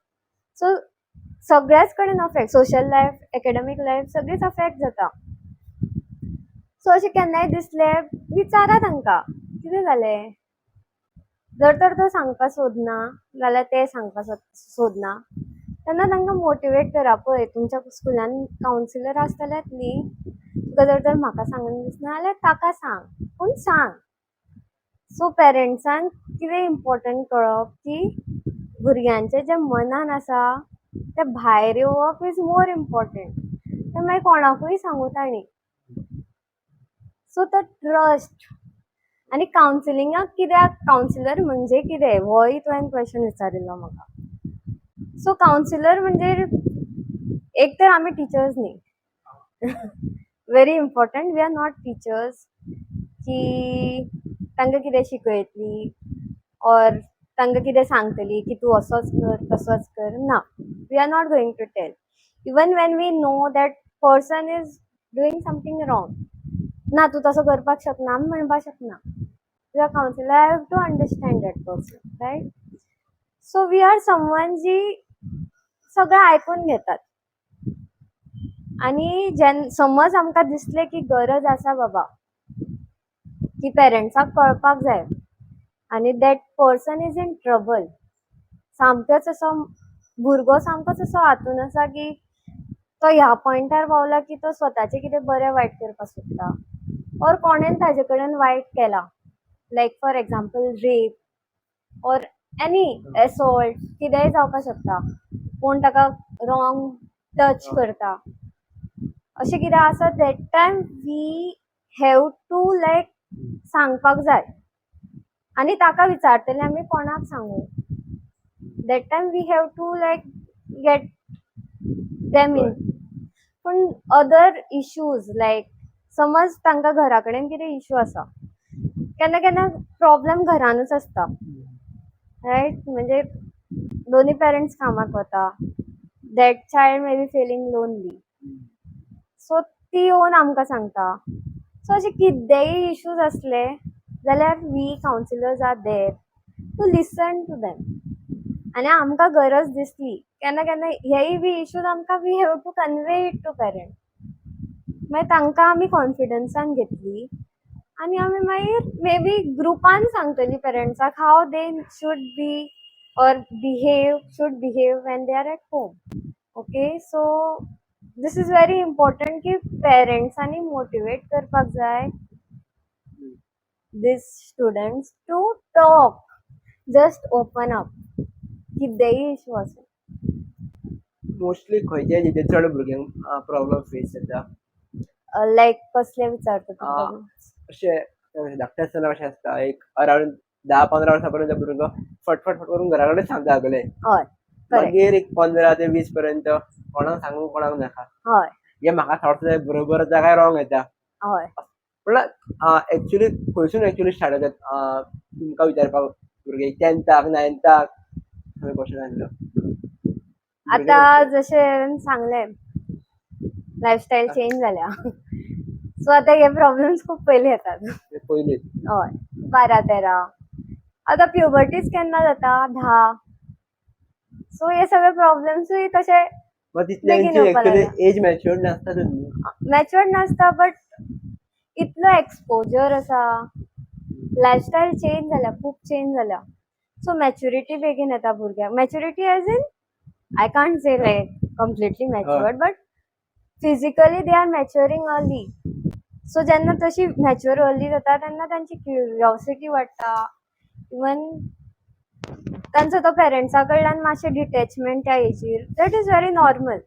सो सगळ्याच कडेन affect, social life, academic life, सगळीच अफेक्ट जाता. सो अशें केन्नाय दिसलें, विचारा तांकां कितें जालें. जर तर तो सांगपाक सोदना जाल्यार, ते सांगपाक सोदना तेन्ना तांकां मोटिवेट करा, पळय, तुमच्या स्कुलान कावन्सिलर आसतलेच न्ही, तुका जर तर म्हाका सांगन दिसना जाल्यार ताका सांग, पूण सांग. सो पेरंट्सान कितें इम्पोर्टंट कळप की भुरग्यांचें जें मनान आसा तें भायर येवप is more important. तें मागीर कोणाकूय सांगू तांणी. सो तो ट्रस्ट आनी कावन्सिलिंगाक कित्याक, कावन्सिलर म्हणजे कितें, होय तुवें क्वेश्चन विचारिल्लो म्हाका. सो कावन्सिलर म्हणजे एक तर आमी टिचर्स न्ही. Very important, we are not teachers की तांकां कितें शिकयतली ऑर तांकां कितें सांगतली की तूं असोच कर, तसोच कर. ना, we are not going to tell. Even when we know that person is doing something wrong, ना, तूं तसो करपाक शकना, आमी म्हणपाक शकना. We are counselor, I have to understand that person, right? So we are someone जी सगळें आयकून घेतात आनी जेन्ना समज आमकां दिसलें की गरज आसा बाबा की पेरंट्साक कळपाक जाय आनी that person is in trouble, सामकेंच असो भुरगो सामकोच असो हातून आसा की तो ह्या पॉयंटार पावला की तो स्वताचें कितें बरें वायट करपाक सोदता ऑर कोणेन ताजे कडेन वायट केलां, like for example rape or any assault, कितेंय जावपाक शकता, कोण ताका रॉंग टच करता, अशें कितें आसा, that time we have to like सांगपाक जाय आनी ताका विचारतले आमी कोणाक सांगू. That time we have to like get them in. पूण अदर इश्यूज, लायक समज तांकां घरा कडेन कितें इशू आसा, केन्ना केन्ना प्रॉब्लम घरानूच आसता, रायट? म्हणजे दोनी पेरंट्स कामाक वता, that child may be feeling lonely, so ती येवन आमकां सांगता. सो अशे कितेंय इश्यूज आसले जाल्यार we counselors are there to listen to them. आनी आमकां गरज दिसली केन्ना केन्ना, हेय बी इश्यूज आमकां we have to convey it to parent. मागीर तांकां आमी कॉन्फिडन्सान घेतली आनी आमी मागीर मे बी ग्रुपान सांगतली पेरंट्साक how they should be or behave should behave when they are at home. Okay, so this is very important की पेरंट्सांनी मोटिवेट करपाक जाय these students to talk, just open up, कितेंय इशू आसूं. मोस्टली खंयच्या हेजेर चड भुरग्यांक प्रॉब्लम फेस जाता? लायक कसले विचारता तूं? अशें धाकटे आसतना कशें आसता, एक अरावंड 10-15 वर्सां पर्यंत भुरगो फटफट फट करून घरा कडेन सांगता सगळे. हय, करेक्ट. मागीर एक 15 ते 20 पर्यंत कोणाक सांगू कोणाक नाका. हे म्हाका थॉट्स बरोबर येता काय रॉंग येता. म्हणल्यार एक्चुली खंयसून एक्चुली स्टार्ट जातात तुमकां विचारपाक भुरगे 10थाक 9थाक हांवें क्वेश्चन आसलो. आता जशें सांगलें, लायफस्टायल चेंज जाल्या, सो आतां हे प्रॉब्लेम्स खूब पयलीं येतात. पयलीं. हय, 12-13. आतां प्युबर्टीच केन्ना जाता? 10. सो हे सगळे प्रॉब्लेम्सूय तशे मग बेगीन तितल्यांची येवपा एक्चुली लागला. एज मॅच्युअर्ड नासता न्हू. मॅच्युअर्ड नासता, बट इतलो एक्सपोजर आसा, लायफस्टायल चेंज जाल्या, खूब चेंज जाल्या, सो मॅच्युरिटी बेगीन येता भुरग्यांक. Maturity as in I can't say like completely matured, but physically they are maturing early. So जेन्ना तशी मॅच्युअर अर्ली जाता तेन्ना तांची क्युरियोसिटी वाडटा. इवन तांचो तो पेरंट्सा कडल्यान मातशें डिटेचमेंट त्या एजीर, that is very normal,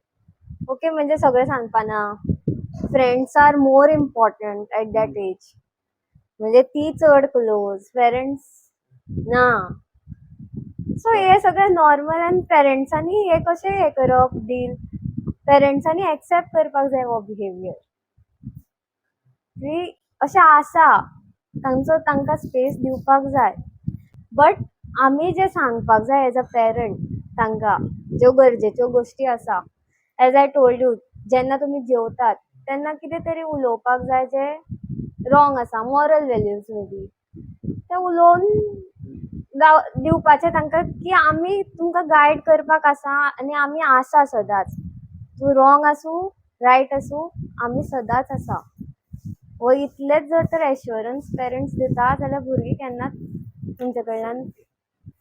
okay? म्हणजे सगळें सांगपाना, friends are more important at that age. म्हणजे ती चड क्लोज, पेरंट्स ना. सो हे सगळें नॉर्मल आनी पेरंट्सांनी हे कशें हें करप, डील, पेरंट्सांनी एक्सेप्ट करपाक जाय हो बिहेवियर की अशें आसा. तांचो तांकां स्पेस दिवपाक जाय, बट आमी जें सांगपाक जाय एज अ पेरंट तांकां, ज्यो गरजेच्यो गोश्टी आसा, एज I told you, जेन्ना तुमी जेवतात तेन्ना कितें तरी उलोवपाक जाय जें रॉंग आसा, मॉरल वेल्यूज मे बी, ते उलोवन दिवपाचें तांकां की आमी तुमकां गायड करपाक आसा आनी आमी आसा सदांच. तूं रॉंग आसूं, रायट आसूं, आमी सदांच आसा. हो इतलेंच जर तर एश्योरन्स पेरंट्स दिता जाल्यार भुरगीं केन्नाच तुमचे कडल्यान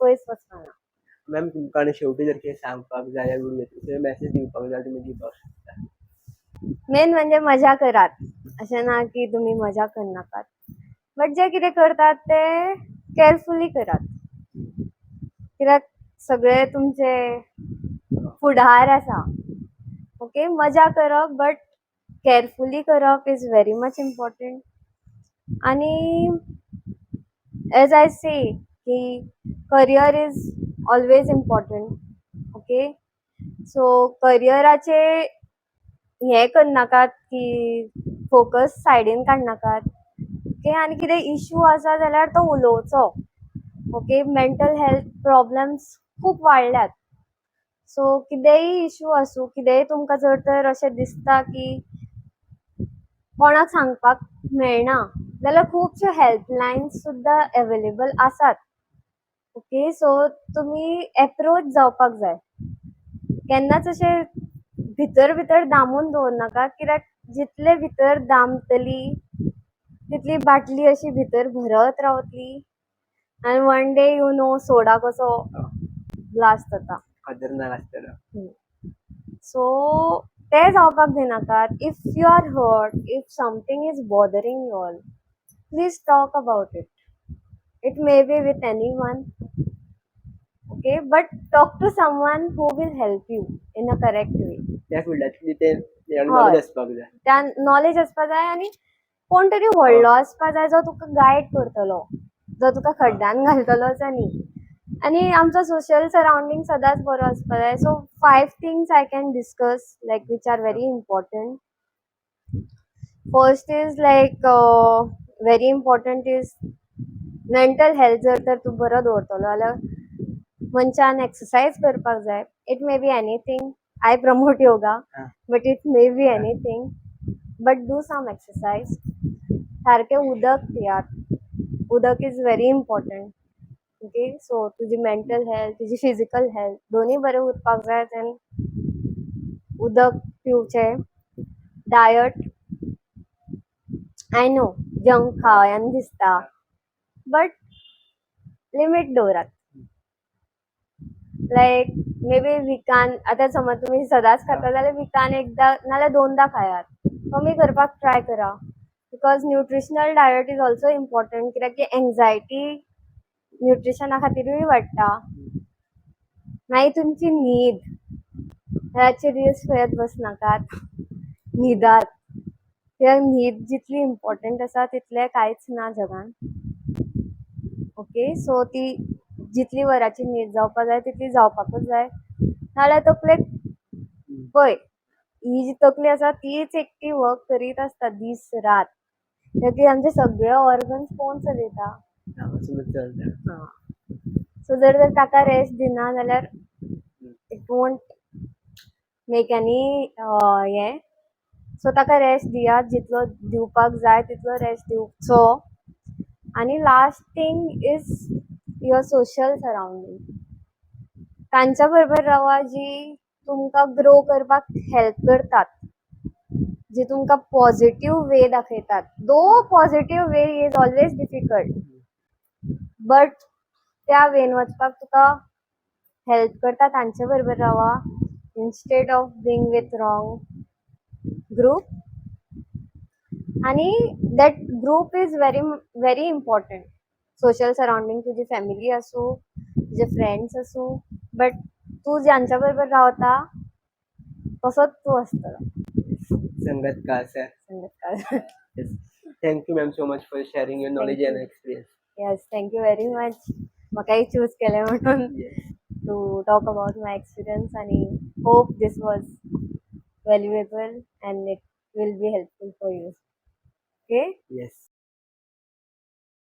पयस वचपाना. मॅम, तुमकां आनी शेवटी जर कितें सांगपाक जाय भुरग्यांक मॅसेज दिवपाक जाय, तुमी दिवपाक शकता. मेन म्हणजे मजा करात. अशें ना की तुमी मजा करनाकात, बट जें कितें करतात तें केअरफुली करात, कित्याक सगळे तुमचे फुडार आसा, ओके? मजा करप बट केअरफुली करप is very much important. आनी एज I से की career is always important, okay? So करियराचे हें करनाकात की फोकस सायडीन काडनाकात, ओके? आनी कितें इशू आसा जाल्यार तो उलोवचो, ओके? मेंटल हेल्थ प्रॉब्लम्स खूब वाडल्यात. सो कितेंय इशू आसूं, कितेंय तुमकां जर तर अशें दिसता की कोणाक सांगपाक मेळना जाल्यार खुबश्यो हेल्पलायन्स सुद्दां एवेलेबल आसात, ओके? सो तुमी एप्रोच जावपाक जाय. केन्नाच अशें भितर भितर दामून दवरनाकात, कित्याक जितले भितर दामतली तितली बाटली अशी भितर भरत रावतली आनी one day, you know, soda कसो ब्लास्ट जाता. खतरनाक आसतलो. सो तें जावपाक दिनाकात. If you are hurt, if something is bothering you all, please talk about it. It may be with anyone, okay, but talk to someone who will help you in a correct way. त्या फिल्डांतली ते knowledge आसपाक जाय. त्या knowledge आसपा जाय आनी कोण तरी व्हडलो आसपा जाय जो तुका गायड करतलो, जो तुका खड्ड्यान घालतलोच. न्ही, आनी आमचो सोशल सरावंडींग सदांच बरो आसपा जाय. So five things I can discuss, like, which are very important. First is, like, very important is mental health. जर तर तूं बरो दवरतलो जाल्यार मनशान एक्सरसायज करपाक जाय. It may be anything. I promote yoga, but it may be anything, but do some exercise. सारकें उदक पियात. उदक is very important, okay? So तुजी मेंटल हेल्थ, तुजी फिजिकल हेल्थ दोनूय बरें उरपाक जाय, then उदक पिवचें. Diet, I know junk खावयान दिसता, बट लिमीट दवरात. लायक मे बी विकान, आतां समज तुमी सदांच खाता जाल्यार विकान एकदां नाल्यार दोनदां खायात. कमी करपाक ट्राय करा, because nutritional diet is also important, कित्याक की एंगजायटी न्युट्रिशना खातीरूय वाडटा. मागीर तुमची न्हीद. रातचे रिल्स पळयत बसनाकात, न्हिदात, कित्याक न्हीद जितली इम्पॉर्टंट आसा तितलें कांयच ना जगान, ओके? सो ती जितली वराची न्हीद जावपा जाय तितली जावपाकूच जाय. नाल्यार तकलेक पळय, ही जी तकली आसा तीच एकटी वर्क करीत आसता दीस रात. तकली आमचे सगळे ऑर्गन्स कोण चलयता? हांगासरूच चलता. सो जर तर ताका रेस्ट दिना जाल्यार it won't make any हें. सो ताका रेस्ट दियात, जितलो दिवपाक जाय तितलो रेस्ट दिवचो. आनी last thing is your social surrounding. तांच्या बरोबर रावा जी तुमकां ग्रो करपाक हेल्प करतात, जी तुमकां पॉझिटिव्ह वे दाखयतात. Though positive way is always difficult, but त्या वेन वचपाक तुका हेल्प करता तांचे बरोबर रावा instead of being with wrong group. आनी that group is very very important. Social surrounding, तुजी फॅमिली आसूं, तुजे फ्रेंड्स आसूं, बट तूं ज्यांच्या बरोबर रावता तसोच तूं आसतलो. संगत का असर. संगतकार. Yes. Thank you, ma'am, so much for sharing your knowledge you. and experience. Yes, thank you very much म्हाकाय चूज केलें म्हणून to talk about my experience, आणि hope this was valuable and it will be helpful for you. Okay. Yes.